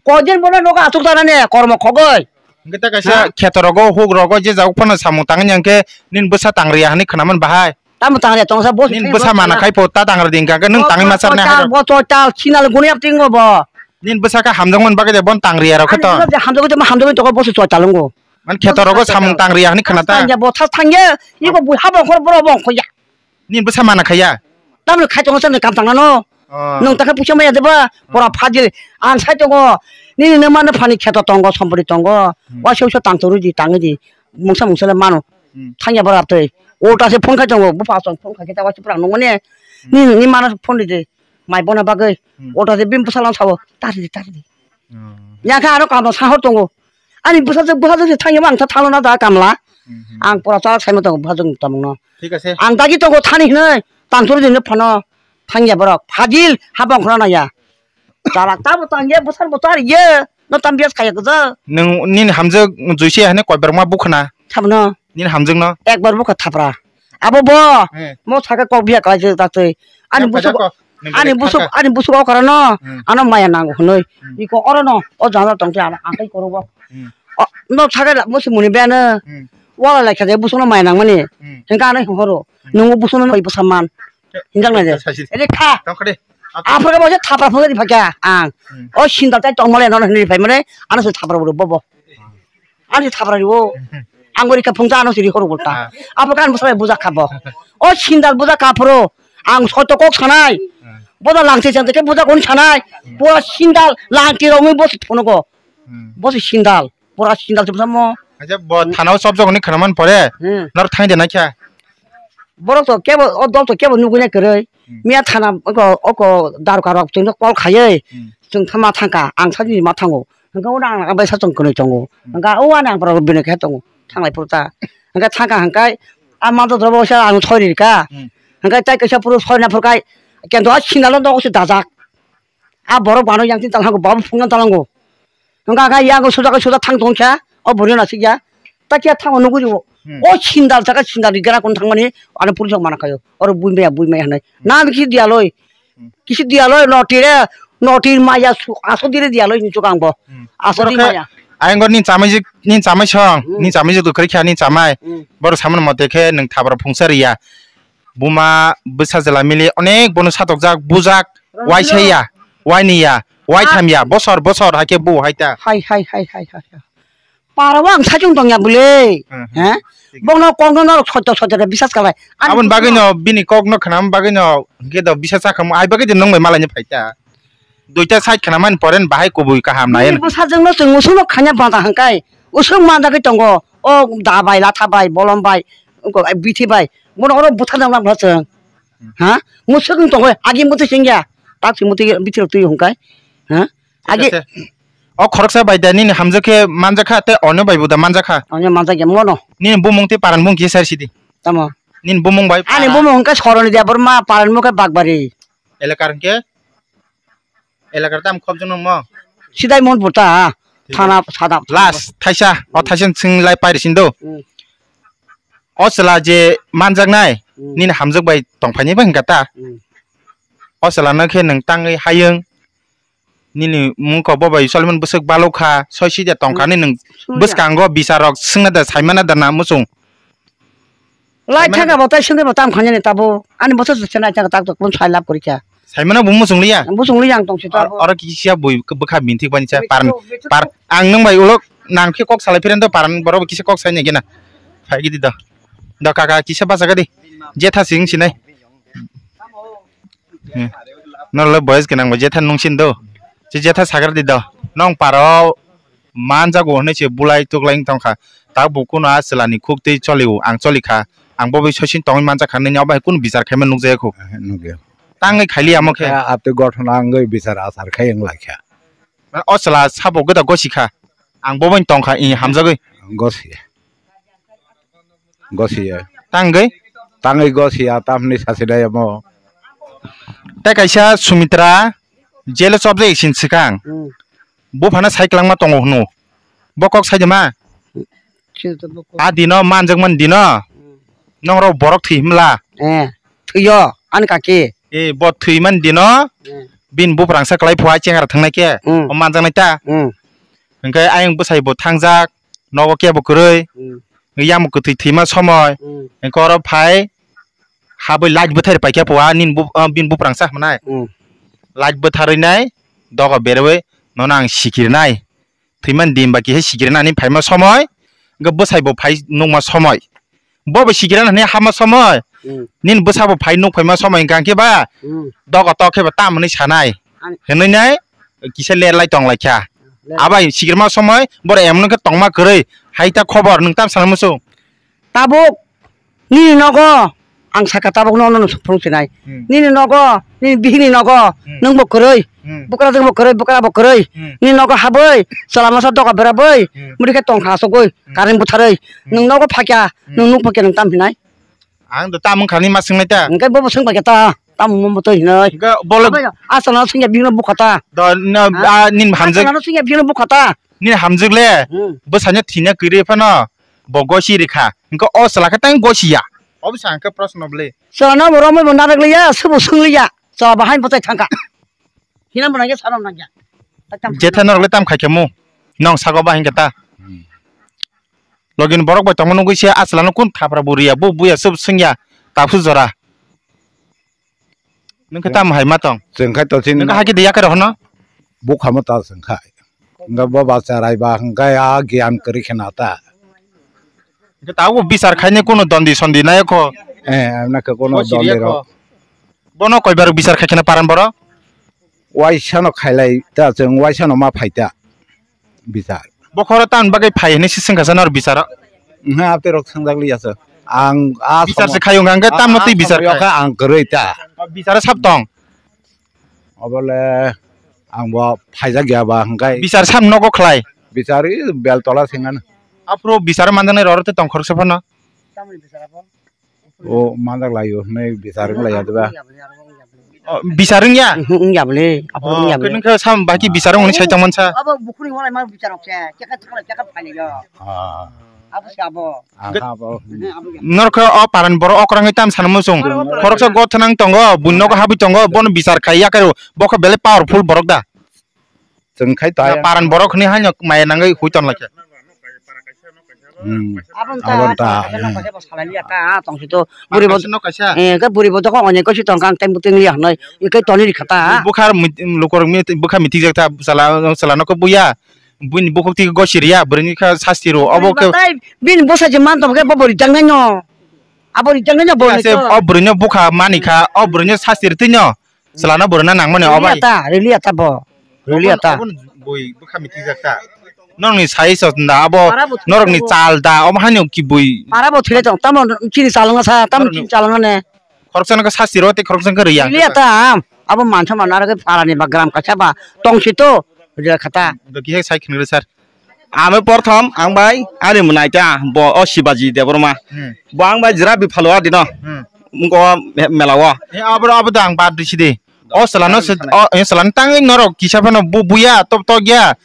Kodin bo nogo atuk sana ne kormo khogoi. Kita kaisa khetorogo huk rogo je jagok phano samung tangni hwnkhe nin bwsa tangriya hwnwi khwnaman bahai. Tamo tangriya tongsa bo. Nin bwsa mana khai pho ta tangra ding ka nung tangwi ma charnai hai. Bo total sinal guni ap tingo bo. Nin bwsa kha hamjakmani bagwi de bon tangriya rok khe to. Hamjakgwi tongma hamjakgwi tongma bo se total wngo. Man kheto rogo samung tangriya hwnwi khna ta. Tangya bo thas thangya iko bui habo khor boro bo khya. Nin bwsa mana khaya. Tamni khai tongsa ni kam tangna no. Nung takhe puisa maya deba pora phajil ang sai tongo. Nini ne mano phani kheto tongo sompori tongo. Wa se usa tang toru di tangwi di. Mungsa mungsa le mano. Thangya bora tei. Ulta se phone khai tongo. Bupha song phone khai khe ta wa se pura nungmani. Ni ni mano phone di de. Mai bona bagwi. Ulta se bim bwsala sao. Tari di tari di. Yang kha aro kamla sahor tongo. Ani bwsajwk bwsajwk se thangya ang tha thalo na da kamla. Ang pura chalak saima tongo bwsajwk tamungno. Thik ase. Ang dagi tongo thani hinwi tang toru di no phano. Thangya borok. Phajil habang khna naya. Chalak tabo tangya bwsar bo tari ye. No tam bias khaya gja. Nung nini hamjwk juise hane koi berma bukhna. Thabno. Nini hamjwkno? Ekbar bukha thapra. Abo bo. Mo saka kok biya kaijak ta twi. Ani busuk, ani busuk, ani busuk okra no. Ano maya nango hwnwi. Iko oro no. O jana tong twi ano akai koro bo. No saka mo se muni bena. Wala lai kha busuk no maya nangmani. Hingka ano horo. Nungo busuk no mai bwsa man. Hinjak nai de. Ele kha. Aphra bo se thapra phung di phakya ang. O sindal tai tong mole no hwnwi phai mane. Ano se thapra bo bo. Ani thapra riwo. Ang gori ka phungsa ano siri horo bolta. Abo kan bwsai buja khabo. O sindal buja kaphro. Ang soito kok sanai. Boda langse jang teke buja gon sanai. Pura sindal langti rongwi bosi phonogo. Bosi sindal. Pura sindal se bwsamo. Acha bo thanao chopjok ni khanaman pore. Nor thang de na kya. Borok to kebo o dol to kebo nugui na kwrwi. Miya thana oko oko darka rok chwng kol khaiwi. Chwng thama thangka ang sajini ma thango. Hwnkhe uanang ang bai sachwng kwnwi tongo. Hwnkhe uanang borok bini khe tongo. Thanglai phuru ta. Hwnkhe thangka hwnkhe A manto drobo sa ang sori ka. Hmm. Hingke tai kaisa puro sori na phurkai. Kento a sinalo nogo se dajak. A borok bano yang tin talango, babu phungna talango. Hingke aka yango suda ka suda thang tong kha. O bori na sikya. Ta kya thango nuguri o. Hmm. O sindal saka sindal ni gara kon thangmani ano puri sok mana kayo. Oro bui maya, bui maya hanai. Hmm. Na bisi dialoi. Hmm. Kisi dialoi notire, notir maya su-, aso dire dialoi ni chukang bo. Hmm. Aso di maya. Ayang ni chamai jik, ni chamai song, hmm, ni chamai jik dukri kha ni chamai. Hmm. Boro samon mote khe nung thabra phungsa riya. Buma bwsa jela mili onek bono satokjak, bujak, waisaya, wainiya, waithamya, bosor bosor haikhe bu haita. Hai, hai, hai, hai, hai, hai. Para o ang sajung tongya bwle. Hmm, hmm. He? Thik. Bokno kokno norok sotto sotto de bisas kalai. Ani aboni bagwi no bini kokno khnam bagwi no hwnkhe do bisas sakhamu ai bagwi de nong bai malaini phaita. Duita side khna mani pore bahai kubui kaham nai. Bini bwsajwkno chwng usukno khanya banta hwnkhai usuk manjagwi tongo. O da bai, latha bai, bolom bai, wngkha bithi bai. Bono oro bwtharna nang chwng. Hmm. Ha? Musuk wng tongo, agi muti singya. Tak si muti bithi rok twi hwnkhai. Ha? Thik agi ase. O khoroksa bai da nini hamjak khe manjak kha tei onyo bai bo da manjak kha. Onyo manjak ya mono. Nini bumung tei paran bumung kisa sidi. Tamo. Nini bumung bai ani para. Bumung hwnkhai Soroni Debbarma, paran bumung khe Bakbari. Elakar hwnkhe? Elakar tam khobjano mo? Sidai Monpur ta, thana sadap. Last, thaisa, o thaisa swng lai pairi sindo. Hmm. O chwla je manjaknai, hmm, nini hamjak bai tongphaini bai hwnkha ta? Hmm. O chwla no khe nwng tangwi hayung, nini mungko bo bai Solomon bwswk balok kha, soi sida tongkha ni nwng bwskango bisarok swngna da saimana da na muchung? Lai thaka bo tai sengwi bo tam khanjani tabo. Ani bosor se nai thaka tak tok pun sai lab kori kha. Saimano bo muchung liya. Muchung liya ang tong si tabo. Oro kisa bui bwkha minthik bani cha paran par ang nung bai ulo nang khe kok salai phiren do paran borok kisa kok sai nai gena. Phai gidi do. Do kaka kisa bacha gadi. Jetha sing sinai. Hmm. Norok le boys gwnang bo jetha nungsin do. Je jetha sagar di do. Nong paro manjago hwnwi se bulai tuklai wng tongkha. Tabuk kuno a chwlani khuk twi cholio, ang cholikha. Ang bo bai soisin tongwi manjakha, nini obo hai kunu bichar khaima nukjaya khu. Nukya. Tangwi khaili amo khe. Abtwi gothona wngwi bichar achar khai wng laikha. O chwla sabo gwda gosikha. Ang bo bai tongkha, i hamjagwi. Gosi. Gosiya. Tangwi? Tangwi gosiya, tamni sasinai amo. Tei kaisa Sumitra, jelo chopjak isin swkang. Hmm. Buphano sai kwlangma tongo hwno. Bo kok sai de ma? Sito bo kok. A dino manjakmani dino. Hmm. Nongrok borok thwi himla. Eh, thwiyo, ani kaki. Eh, bo thwimani dino. Hmm. Bini buprangsa kwlai phua chengra thangnai khe. Hmm. O manjaknai ta. Hmm. Hwnkhe ayang bwsai bo thangjak. Nogo kebo kwrwi, hmm, yamo kwthwi thwima somoi, hmm, hwnkhe oro phai habwi light bwthai paikha pua nini bu-, ah, bini buprang sa hwnai. Hmm. Light bwtharwi nai doga berwi nono ang sikirnai. Thwimani din ba kisa sikirnani phaima somoi, hwnkhe bwsai bo phai nukma somoi. Bo bo sikirana hwnwi hama somoi. Hmm. Nini bwsa bo phai nuk phaima somoi hwnkha khe ba. Hmm. Dogo tok khe ba tam hwnwi sanai. Ani. Hwnwi nai kisa ler lai tong lai kha. Ler. Abai sikirma somoi boro emno khe tongma kwrwi. Hai ta khobor nwng tam sana muchung. Tabuk nini nogo ang saka tabuk no no phung sinai. Hmm. Nini nogo, nini bihini nogo, hmm, nwng bo kwrwi. Hmm. Bwkra jwng bo kwrwi, bwkra bo kwrwi. Hmm. Nini nogo habwi, chwla masa doga berabwi, hmm, muri khe tongkha asugwi, hmm, current butharwi. Hmm. Nwng nogo phakya, hmm, nwng nuk phakya nwng tam hinai. Ang do tam wngkha ni ma swngnai ta. Hwnkhe bobo swng bai khe ta, tam wngmo twi hinai. Hwnkhe bolo. Abo a chwla no swngya bihino bukha ta. Do no, a, a, nini hamjwk. A chwla no swngya bihino bukha ta. Nini hamjwk le, hmm, bwsanya thina kwrwi phano bo gosi rikha. Hwnkhe o chwla khe tang gosi ya. Obo sa hwnkhe proshno bwle. Chwla no bo romwi bo narwk liya, swbo swng liya. Chwla bo haino bwchai thangkha. Hina bo nangya, sano nangya. Jetha norok le tam khai khe mu. Nong sago ba hingke ta. Hmm. Login borok bai tongma nugui se a chwla no kun thapra bo riya, bo buya sub swngya, tapsu jora. Nung khe tam hai ma tong? Chwng khai to chini. Nung khe haki de yakar hono? Bukha mo ta chwng khai. Hingke bo ba charai ba hingke a giyan kwrwi khe na ta. Hingke tabuk bichar khainai kunu dondi sondi nai kho. Eh, amna khe kunu dondi rok. Bono koi bar bichar khai kheno paran boro? Waisa no khailai ta, chwng waisa no ma phai ta bichar. Bokhoro tamni bagwi phai hinwi se swngkha sa nor bicharo? Nha, abte rok swngjak liya se. Ang a bichar se khayo hwnkha, hwnkhe tamno twi bichar khai? Ang kwrwi ta. Bicharo sab tong? Obole ang bo phaijak ya ba hwnkhe. Bichar sam nogo khlai? Bichar i bel tola sengano. Aphuru bicharo manjaknai roro tei tong khoroksa phano? Tamni bichar abo? O manjak lai o hwnwi bichar wng lai ya diba? O, bichar wng ya? Mhm, wng ya bole. Aphuru wng ya bole. Nokha sam baki bichar wng hwnwi sai tong mansa. Abo bukhuni walai ma bichar wng se. Cheka thangla cheka phai yo. Ah. Abo se abo. Ang kha abo. Mhm, abo ya. Norok khe o parani borok okrangwi tam sana muchung. Khoroksa gothanang tongo, buini nogo habwi tongo, bono bichar khai ya khe bo khe belai powerful borok da. Chwng khai ta ya. Paran borok hwnwi haino maya nangwi hui ton lai khe. Hmm. Abon ta, abon ta, abon ta, hmm. Abon ta, salai liya ta, ah, tong si to. Buri bo, kaisa no kaisa. Eh, ke buri bo to ko onye ko si tong kang tem buting liya noi. Ikai toni ri khata, ah. Bukhar mit-, lukorok mit-, bukha mithi jak ta, sala, sala no ko buya. Buini bukhuk ti go siriya, buri ni kha sasti ro. Obo ke. Bini bosa je man to ke bo buri jang nai no. Abo ri jang nai no bo. Ase o buri no bukha mani kha, o buri no sasti ri twi no. Chwlano borokno nangmani obai. Rwliya ta, rwliya ta bo. Rwliya ta. Obo, obo bui bwkha mitijak ta. Norokni sai sot da abo, para bo thwilai norokni tongo. Chal da obo haino kibui. Para bo thwilai tong, tamo chini chal wngsa, tamo norokni chini chal wngsa ne. Khoroksa no sasti rw tei khoroksa no rwya. Rwliya ta, abo mansa mano aro khe para ni ba gram kaisa ba tong si to, rwliya kha ta. Do kisa sai khwrwng sir. Ami porthom ang bai ani mwnai ta bo o Shibaji Debbarma. Hmm. Bo ang bai jera biphalo adino. Hmm. Mungko me-, mela o. E, abo, abo da ang bad risi de. O salano se, o, e, salano tangwi norok kisa phano bu-, buya, top tok ya.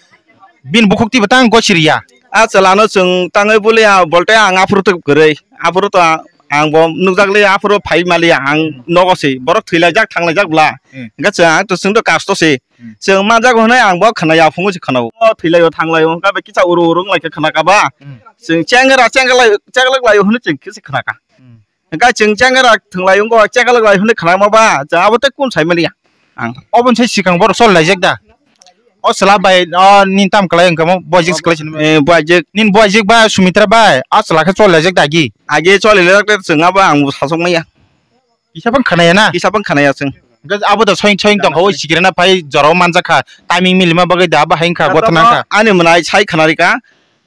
Bin bukhuk tibo tang gosiriya. A salano chwng tangwi buliya, bolte ang aphuru tok kwrwi. Aphuru to ang bo nukjak liya, aphuru phai maliya, ang nogo se. Borok thwilaijak, thanglaijak bla. Hmm. Hingke chwng ang to chwng to kasto se. Hmm. Chwng manjago hwnwi ang bo khwnaya, phungo se khwnao. O thwilaio, thanglaio, hwnkhe bai kisa uru uru wnglaikhe khwnaka ba. Hmm. Chwng chengra, chenglai, chenglak laio hwnwi chwng kisa khwnaka. Hmm. Hwnkhe chwng chengra thwnglaio, wngkha chenglak laio hwnwi khwnama ba, chwng abo tei kun saimaliya ang. Oboni sai swkang borok chol laijak da? O chwla bai, o nini tam kwlai wngkha mo, buaijak se kwlai sini. Eh, buaijak. Nini buaijak ba Sumitra bai, o chwla khe chol laijak da agi? Agi choli laijak tei chwng abo ang bo sasok maya. Kisa phang khanaya na? Kisa phang khanaya chwng. Hwnkhe abo da soyeng soyeng tongkha, o sikirena phai jorao manjak kha, timing milima bagwi da abo hai wngkha, gotha nang kha. Ani mwnai sai khanarika,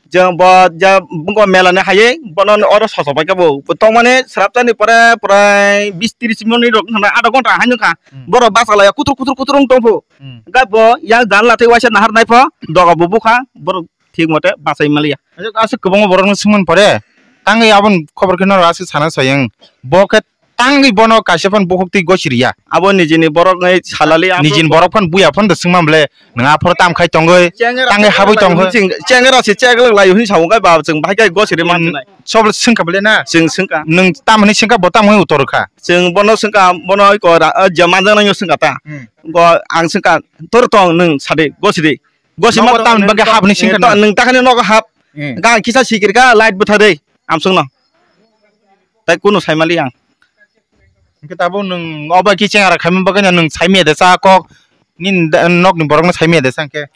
je bo, je bo mela ni hai, bono oro soso bai kha bo. Bo tongmani sraptani pore, pore bis tris minute rok wngkha na, adha ghonta hai wngkha. Hmm. Borok basa laiya kutur, kutur, kutur wng tong pho. Hmm. Hwnkhe bo yang janla tei waisa nahar nai pho, doga bo bukha, borok thik mote bachai maliya. Aswk, aswk kwbangma borokno swngmani pore, tangwi aboni khobor khe norok aswk sana soyeng. Bo khe tangwi bono kaisa phano bukhuk twi gosiriya. Abo nijini borok nai salali abo nijini borok phano buya phano da swngma bole, nwng aphoro tam khai tongwi, tangwi habwi tongwi. Chengra se cheglak lai hwnwi sa wngkha ba chwng bahai khe gosiri man nai. Sobo swngkha bole na? Chwng swngkha. Nwng tam hwnwi swngkha, bo tam hwnwi utor kha? Chwng bono swngkha, bono oi ko ra, o je manjaknai no swngkha ta. Hmm. Go ang swngkha, tor tong nwng sadi, gosiri. Gosiri nogo ma tam bagwi hap hwnwi swngkha na? Nwng takhani nogo hap. Hmm. Ga kisa sikirka light bwtharwi amswkno. Tai kunu saimali ang. Hwnkhe tabuk nwng obo khe chengra khaima bagwi no nwng saimaya de cha kok, nini da-, nokni borokno saimaya de cha hwnkhe?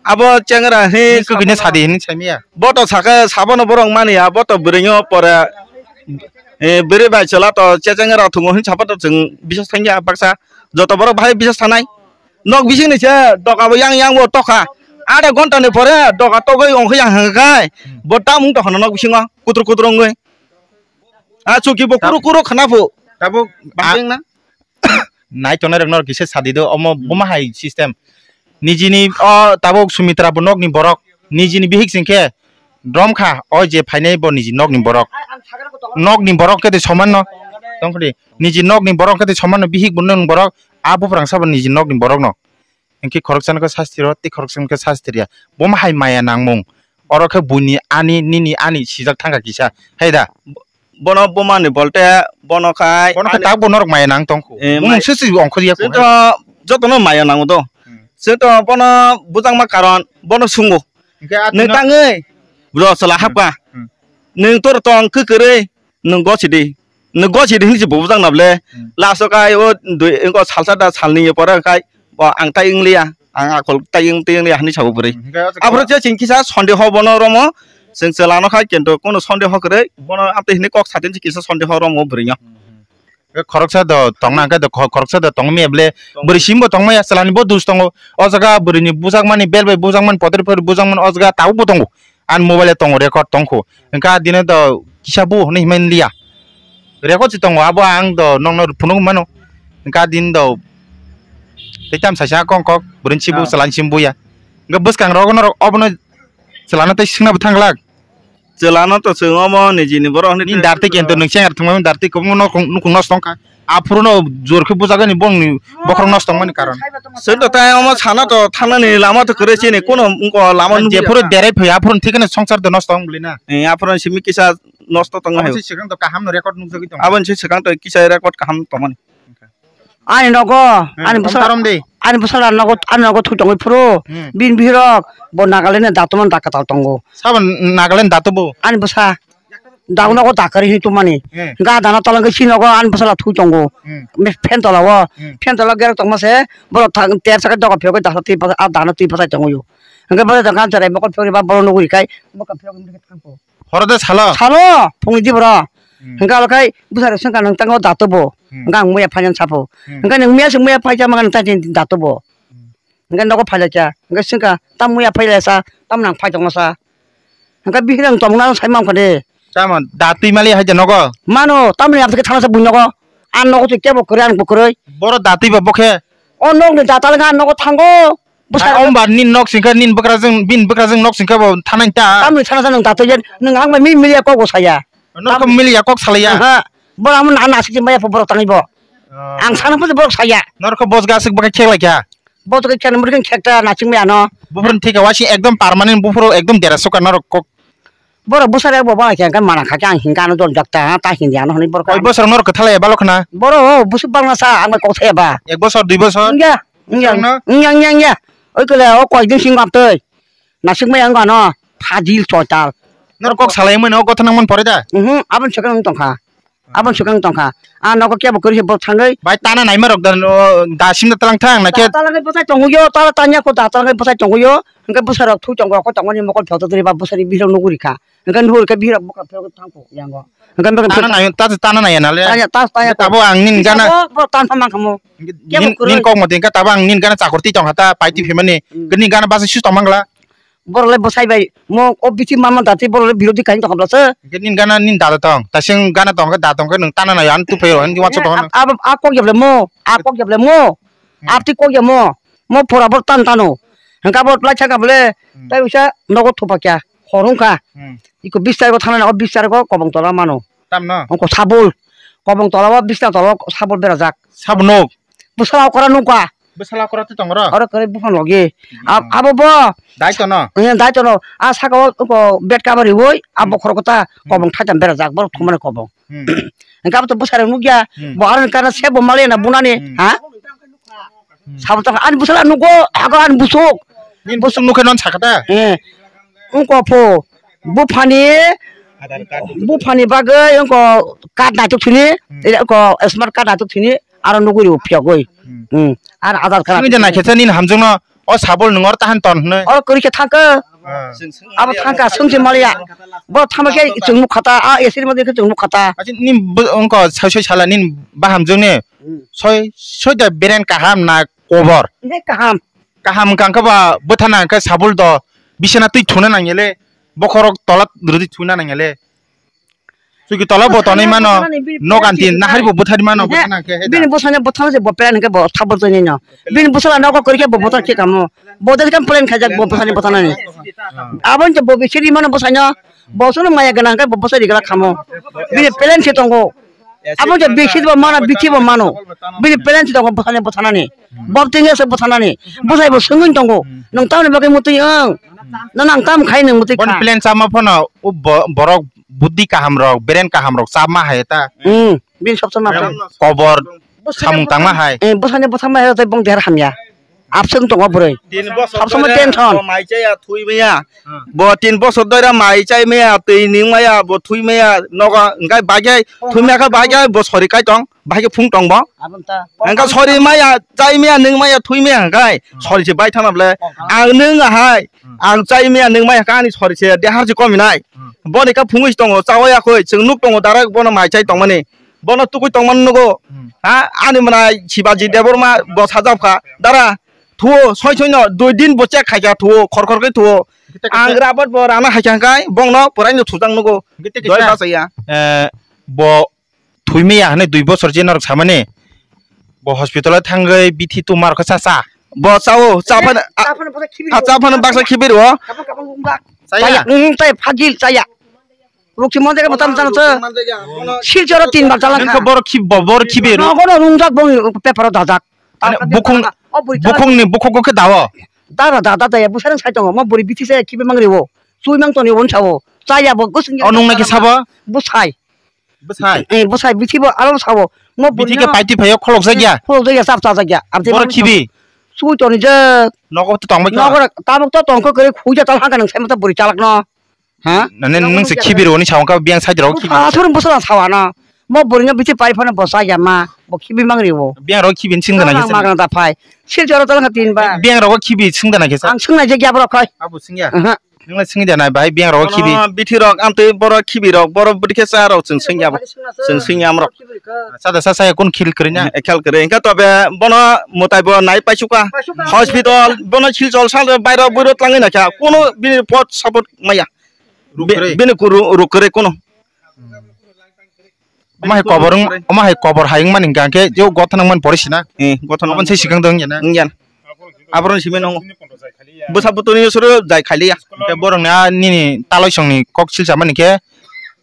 Abo chengra he nini kwkwi no sadi hwnwi saimaya? Bo to sakhe sabono borok mani ya, bo to bwrwino pore, eh, bwrwi bai chwla to che chengra thungo hwnwi sapa to chwng bisas thangya baksa. Joto borok bahai bisas thanai. Nok bisingni se doka bo yang yang bo tokha. Adha ghonta ni pore doka togwi ongkha yang hwnkha khai. Hmm. Bo tamung tokha nok bisingo kutur kutur wngwi. A chuki bo kuru kuru khna phu. Tabuk bangkeng na. Nai tongnai rok norok kisa sadi do omo. Hmm. Buma hai system. Nijini o tabuk Sumitra bo nokni borok. Nijini bihik singkhe drom kha o je phainai bo niji nokni borok. Nokni borok khe de soman no. Tongkhdi. Niji nokni borok khe de soman no bihik bo nokni borok. A buprang sabo niji nokni borok no. Hinkhe khoroksa no khe sasti rw tei khoroksa no khe sasti rw ya. Buma hai maya nangmung. Oro khe buini ani, nini ani sijak thangkha kisa. Hai da? Bono buma ni bolte bono khai bono khe ani tak bo norok maya nang tong kho. Eh, bumung mai- se se ongkhor ya kho. Joto, joto no maya nango do. Hmm. Joto bono bujangma karon bono sungo. Hinkhe a nwng tino- tangwi bro sala hapka. Hmm. Nwng tor tong kwkwrwi. Nwng gosidi, nwng gosidi hinwi se bo bujak na bole. Hmm. Last o kai o dui, wngko salsa da salni pore kai bo ang tai wngliya, ang akol tai wng, tai wngliya hinwi sabo bwrwi. Hmm, hwnkhe o jaga aphuru je chwng kisa sondeho bono romo, chwng chwla no khai kintu kono sondeho kwrwi, bono amtwi hinwi kok satin se kisa sondeho romo bwrwi no. Hmm, hmm. Khoroksa do tongna hwnkhe do kho-, khoroksa do tongmaya bole, tong- bwrwi simi bo tongmaya, chwla ni bo dus tongo. O jaga bwrwi ni bujak mani, bel bai bujak mani, potor pori bujak mani, o jaga tabuk bo tongo. Ani mobile tongo, record tongkho. Hwnkha dino do kisa bu hwnwi himani liya. Record se tongo, abo ang do nokno phunuk mano. Hwnkha din do tei tam saisa kong kok bwrwini sibu, ah, chwlani sibu ya. Hwnkha bwskang rogo norok obono chwlano tei swngna bo thang glak. Chwlano to chwng omo nijini borok hwnwi Nini twi dartwi kento nung chengar thwngmani dartwi kwbangma nok nukung nosto wngkha. Aphuru no jor khe bujagani bongni bokhorok nosto wngmani karon. Chwng to tai omo sana to thangnani lama to kwrwi chini kuno wngkha lama nukya. Jephuru derai phai aphuru thikeno songsar do nosto wng bwlwi na. Eh, aphuru simi kisa nosto tong hai. Aboni swkang to kaham no record nukjagwi tong. Aboni swkang to kisa record kaham tongmani. Ani nogo, Hmm, ani bwsala, tomtarom de. Ani bwsala nogo, ani nogo thwi tongwi phuru, Hmm. bini bihirok bo Nagaland ni datomani da kwtal tongo. Sabo Nagaland dato bo? Ani bwsa, da nogo da kwrwi hwnwi tongmani. Hmm. Ga dana tola wngkhe si nogo ani bwsala thwi tongo. Hmm. Me-, fan tola o, Hmm. fan tola gerek tongma se, borok thang ter sakhe doga phiyogwi dasa twi bwsa, a dana twi bwsai tongwi o. Hwnkhe bwsai tongkha ang cherai mokol phiyogwi ba borok nugwi rwkhai, mokol phiyogwi thango. Horo de salo? Salo, phungni di boro. Hmm. Hwnkhe abo khai bwsarok swngkha nang tango dato bo. Hmm. Hwnkhe ang muya phainan sapo. Hmm. Hwnkhe nang muya se muya phaikha mangani tang tini dato bo. Hmm. Hwnkhe nogo phailaikha. Hwnkhe swngkha tam muya phailai sa, tam nang phai tongma sa. Hwnkhe bihirang tongna sai mankha de. Tamo datwi mali hai de nogo? Mano, tamni abse thana sa buinogo. An nogo twi kebo kwrwi, ang bo kwrwi. Boro datwi ba bokhe? O nokni datal ga nogo thango. Bwsai Ah, omba nin nok singkha, nin bwkrajwng, bin bwkrajwng nok singkha bo thanai ta. Tamni sana sana dato yen, nwng ang bai mi milia kok bo saya. Norok miliya kok salaiya. Aha. Bora mo na nasik maya po borok tangwi bo. Oh. Ang sana po borok saya. Norok bos ga aswk bwkha khek laikha. Bos ga khek murikeng khek ta nasik maya no. Buphur thika wasi ekdom permanent buphur ekdom dera soka norok kok. Borok bwsarok bo ba khe, khe mana kha khe ang hinka ano dol jak ta, ta hindi ano hwnwi borok. Koi bosor norok kwthalai balo khna? Borok o busuk bangna sa ang bai kok thaya ba. Ek bosor, dui bosor? Wngya, wngya, Bosor no? Wngya, wngya, wngya. Oi kole o koi din sing gap tei. Nasik mai ang ano phajil choital. Norok kok salai mano o gotha nang man pore da? Mhm, abon swkang tongkha. Abon swkang tongkha. A nogo kebo kwrwi se bo thangwi. Bai tana naima rok da, o, da simna talang thang na khe? Da talang bwsai tongo yo, tala tanya ko da talang bwsai tongo yo. Hwnkhe bwsarok thui tongo, ko tongmani mokol photo twi ba bwsani bihirok nugwi rikha. Hwnkhe nuhur khe bihirok bwkha phiyok thangkho yango. Hwnkhe bwkha Tana phiyok nai, ta tana nai na le. Tanya, ta tanya ko. Tabo ang nin gana. Bo, bo tan pha mankha mo. Kebo Nin, kwrwi. Nin kok mo dingka tabo ang nin gana chakur twi tongkha ta pai twi Hmm. phimani. Hmm. Nin gana basa su tong mangla. Borok le bwsai bai mo o bithi mama dati borok le birodhi kain tongkha bwlasa. Hwnkhe nin gana nin dada tong. Tasing gana tong khe da tong khe nwng tana nai an tu phai ro hwnkhe wansuk tong. Ab, ab, a kok yable mo, a kok yable mo. Hmm. Abti kok yamo. Mo pora bor tan tano. Hwnkhe abo lai thangkha bole. Hmm. Tai usa nogo thupakya. Hor wngkha. Hmm. Iko bis tarikh o thangna nago, bis tarikh o kobong tola mano. Tamno? Ongko sabul. Kobong tola o bis tarikh tola o sabul berajak. Sabul nok? Bwsala okra nukha. Bwsala okra twi tong oro? Oro kwrwi buphang logi. Hmm. Ab-, abo bo. Dai tono? Eh, dai tono. A saka o ongko bed cover riwi, a Hmm. bokhorok kota Hmm. kobong thaitam berajak, borok thumani kobong. Hmm. Hwnkhe abo to bwsarok nukya, Hmm. bo aroni kana sebo maliya na bunani, Hmm. ha? Hmm. Sabo ta ani bwsala nugo, hago ani busuk. Nini busuk nukhe non sakha ta? Eh. Ungko pho, buphani, Aadhaar card. Buphani bagwi ungko card naituk thini, Hmm. ungko smart card naituk thini, aro nugwi rw phiyogwi. Hmm. Hmm. Ar Aadhaar card. Sini je naikhe nini hamjwkno O sabul nwng oro tahan ton hwnwi. Oro kwrwi khe thangkhe. Ah. Abo thangkha, swngsi maliya. Bo thangma khe chwng nukha ta, a A C ni mothe khe chwng nukha ta. Achi nini bo-, wngkha soi soi sala nini bahamjwkni. Hmm. Soi, soi da beren kaham na kobor? He kaham. Kaham wngkha khe ba bwthana hwnkhe sabul do bisana twi thuna nangya le. Bokhorok tola rwdi thuna nangya le. Chuki tola bo tonwi mano, nok anti nahari bo bwthari mano, bwthana khe he da. Bini bwsano bwthana se bo plan khe bo thabor tongwi no. Bini bwsala nogo kwrwi khe bo bwthar khe kamo. Bo de kan plan khaijak bo bwsani bwthana ni. Aboni je bo bisiri mano bwsano, bo sono maya gana khe bo bwsari gala kamo. Bini plan se tongo. Aboni je bisiri bo mano, bithi bo mano. Bini plan se tongo bwsani bwthana ni. Bob tingya se bwthana ni. Bwsai bo swngwi tongo. Nang tamni bagwi mutwi ang. Nang nang tam khai nang mutwi kha. Boni plan chama phano o bo-, borok Buddhi kaham rok, beren kaham rok chama hai ta. Hmm, bini sab chama. Kobor samung tangma hai. Eh, bwsani bwsama hai tei bong der hamya. Abswng tongo bwrwi. Tin bosor sab samai doira tension. Bo mai chaya thui maya. Hmm. Bo tin bosor doira mai chai maya, twi ning maya, bo thui maya, nogo engkai bagai thui maya kha bagai bo sori kai tong, bagai phung tong bo. Abon ta. Engka sori maya, chai maya, ning maya, thui maya engkai. Hmm. Sori se bai thana ble. Hmm. Ang nung ahai. Hmm. Ang chai maya nung maya kani sori se dehar se komi nai. Hmm. Boni ka phungwi tongo, chawi akhoi, chwng nuk tongo, dara bono mai chai tongmani. Bono tukui tongmani nugo. Hmm. Ha, ani mwnai Shibaji Debbarma bo sajab kha. Dara, thuo, soi soi no, dui din bo check khai kha thuo, khor khor khe thuo. Hwnkhe te kaisa ang rabat bo rana hai kha kai, bongno porai no thujak nugo. Hwnkhe te doi kaisa, bachaya. Eh, bo Thwimaya hwnwi dui bosor je norok samani, bo hospital o thangwi bithi tuma rok khe cha cha. Bo chao, cha phano, a, cha phano baksa khibir o. Chaya? Chaya, mm, chaya, phagil chaya. Rukhi mon jaga bo tam chang se. Silchoro tin bar chalak. Nang kha bor khi bo-, bor khibi ro. Nogo no rungjak bong paper o dajak. Mane bukhung, o buri chalak. Bukhung ni bukhuk khe dawo. Dara dada daya busarang sai tongo. Mo buri bithi se khibi mang riwo. Chui mang toni won sawo. Chaya bo gusung. O nung naki sabo? Busai. Bwsai. Eh, bwsai bithi bo aro sawo. Mo bithi khe buri paiti phaio kholok jakya. Kholok jakya, chap chajak ya. Abdi bor khibi. Sui toni je. Nogo to tongbai kha. Nogo tabuk to tongkho kore khuja tal haka nang sai mata buri chalak no. Ha? Nane nung se khibi roni sawo ka biang sai rok khibi. Asur bwsala sawa no. Mo buri no bithi pai phano bo chaya ma. Bo khibi mang riwo. Biang rok khibi sing dana khe. Magana da phai. Sil jora tal ha tin ba. Biang rok khibi sing dana khe sa. Ang sing nai je gya borok khai. Abo sing ya. Aha. Nungla singwi da nai bai, biyang rok khibi. Bono bithi rok, amtwi borok khibi rok, borok bwdikhe cha rok chwng singya bo. Chwng singya amrok. Sada sa saya kun khil kwrwina. Khel kwrwi. Hwnkhe tobe bono mwtai bo nai paisuka. Hospital, bono Silchar sal bairo buiro tlangwi naikha. Kuno bini pot support maya. Ruk kwrwi. Bini kuru ruk kwrwi kuno. Omo hai kobor wng, omo hai kobor hai wngmani hwnkha khe je o gotha nangmani pore sina. Eh, gotha nangmani. Aboni sai swkang tong wngya na? Wngya. Aboroni simi nongo. Bwsa bwtwini soro jai khaliya. Hwnkhe borokni a nini talaisongni kok silsa mani khe,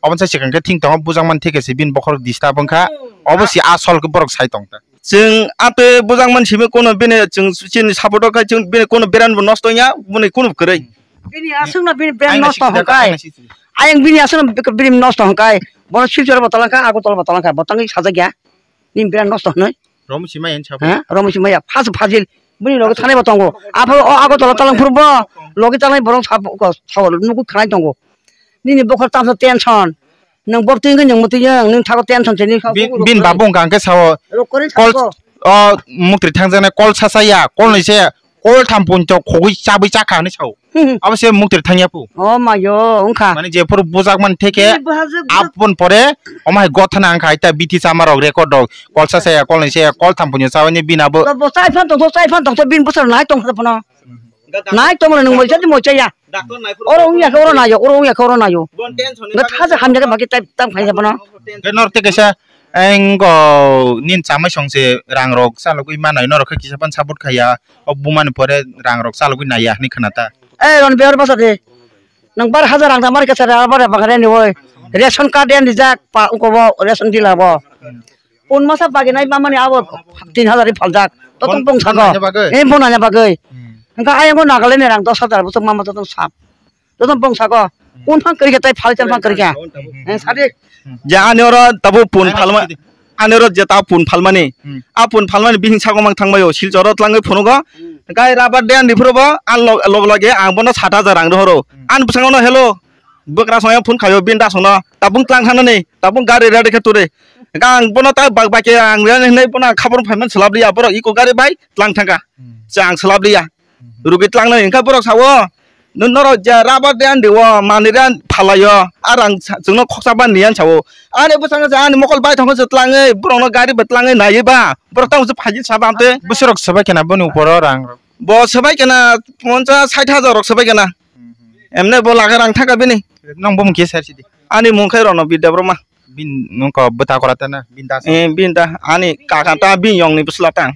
oboni sai swkang khe thing tongo, bujakmani theke se bini bokhorok disturb wngkha. Obo se asol khe borok sai tongkha. Chwng atwi bujak man simi kuno bini chwng chini support o khai chwng bini kuno brand bo nosto wngya, bini kuno kwrwi. Bini aswkno bini brand nosto hwnkhai. Ayang bini aswkno bini nosto hwnkhai. Bono Silchar bo talangkha, Agartala bo talangkha, bo tangwi sajak ya. Nini brand nosto hwnwi. Romo sima yen sabo. Ha? Romo sima ya. Phas phajil. Bini loge thanai bo tongo. Aphuru o Agartala talang phuru bo loge tanai borok sabo ko sabo nugu khanai tongo. Nini bokhor tamsa tension. Nwng bor twi wngwi nwng mwtwi wng, nwng thago tension se, nwng thago. Bin, bin babu wngkha hwnkhe sao, kol, o muktri thangjaknai kol sasa ya, kol ni se, kol tham punto khogwi chabwi chakha hinwi sao. Hmm, hmm. Abo se muktri thangya pu. O mayo, wngkha. Mane jephuru bujak man theke, aboni pore, omo hai gothana wngkha, aita bithi sama rok record rok, kol sasa ya, kol ni se, kol tham punto chawi ni bina bo. Bo chai phan tongtho, chai phan tongtho, bin bwswk nai tongtho phano. Nai tongmani nwng moisa di moisa ya. Oro wngya khe oro nayo, oro wngya khe oro nayo. Nga thaja hamya khe bagwi tam khaina bono. Hwnkhe norok tei kaisa, eh, wngkha, nini chamai song se rang rok chalogwi manai norok khe kisa phano support khaiya. O bumani pore rang rok chalogwi naiya hinwi khna ta. Eh, ron behar basa de. Nwng bar hajar rang da mar khe sara bar bagare ni oi. Ration card en rijak pa uko bo ration dila bo. Pun masa baginai mamani abo tin hajar ri phaljak. Totong pung sago. Bon nanya bagwi? Eh, bon nanya bagwi. Hmm. Hwnkha ayang o Nagaland ni rang dos hajar bwswk mama totong sap. Totong pung sago. Hmm. Pun phang kwrwi khe tai phal chang phang kwrwi khe. Hmm. Eh, sadi. Hmm. Je ani oro tabu pun phalma. Ani oro je ta pun phalmani. Hmm. A pun phalmani bihing sago mang thangbaio Silchar o tlangwi phunugo. Hmm. Hwnkha rubber de ani phuru bo an log log lage ang bono sat hajar rang rohoro. Hmm. An bwskango no hello. Bwkra songya phone khaio bini da songno. Tabung tlang thangnani, tabung gari ready khe turi. Hwnkhe ang bono ta bak bak khe ang ready hinwi bono ang khabar phaiman swlap liya. Borok iko gari bai tlang thangkha. Hmm. Chwng ang swlap liya. Hmm. Rugwi tlangnani hwnkhe borok sao, "Nw-, norok je rubber de ani o, mani de ani phalaio, a rang sa-, chwngno khoksa ba ni," ani sao. Ani bwskango se ani mokol bai thangkhe se tlangwi, borokno gari bai tlangwi naiwi ba, borok tamo se phaidi saba amte. Bwswk rok swbai khena boni uporo rang rok? Bo swbai khena ponchas sait hajar rok swbai khena. Hmm, hmm. Emne bo lage rang thangkha bini. Nang bo mungkhe sir sidi. Ani mung khai Rono Bidya Brahma. Bin nungko bwta kora ta na, bin da sa. Eh, bin da, ani kaka ta, bin yong ni bwsla ta.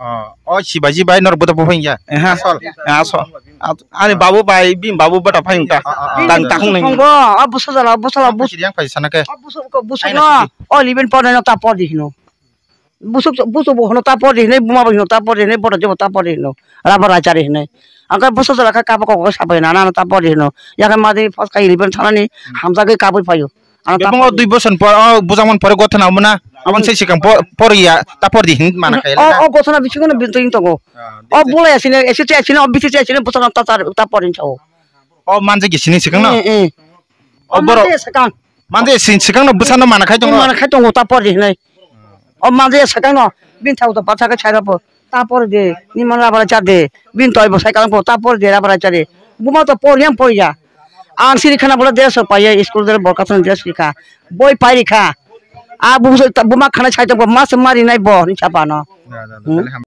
Oh, oh, Shibaji bai nor bwta bo phai ya? Eh, ha. Asol. Eh, asol. At-, ani babu bai, bin babu bwta phai ta. Ah, ah, ah. Dang takung nang. Bo, ah, busa jala, busa la, bus. Yang phai sana ke. Ah, busa ko, busa. Ai, no. Na sidi. Oh, liben por no ta por di hino. Busuk, busuk bo hino ta pori hinwi, buma bo hino ta pori hinwi, bodo jebo ta pori hino, rubber rachari hinwi. Angkhe bwswk jora khe kabo kok sabai nana ta pori hino. Yakhe madi phos khai riben thanani hamjagwi kabui phaio. Ano ta bebongo pori. Dui bosor por, o bujangmani pore gothana omo na? Aboni sai sikang po-, pori ya, ta pori di hin mana khai o, na? O gothana bisingo no bintwi tongo. Ah, o de, de. Bulai asine, ese te asine, o bisi te asine, bwswk ta, ta, ta pori sao. O manje gisini sikang no? Eh, eh. O borok manje sakang. Manje sin sikang no bwsano mana khai tongo. Mana khai tongo ta por di hinai. O manje sakang no bin thau to patha khai chai rapo. Ta por di ni man rubber cha de. Bin toi bo sai kalang po ta por di rubber cha de. Buma to por yang por ya. Ang siri khana bola deso paiya school der bor kathon deso kha. Boi pai ri kha. A bu buma khana chai tongo mas mari nai bo ni chapa no.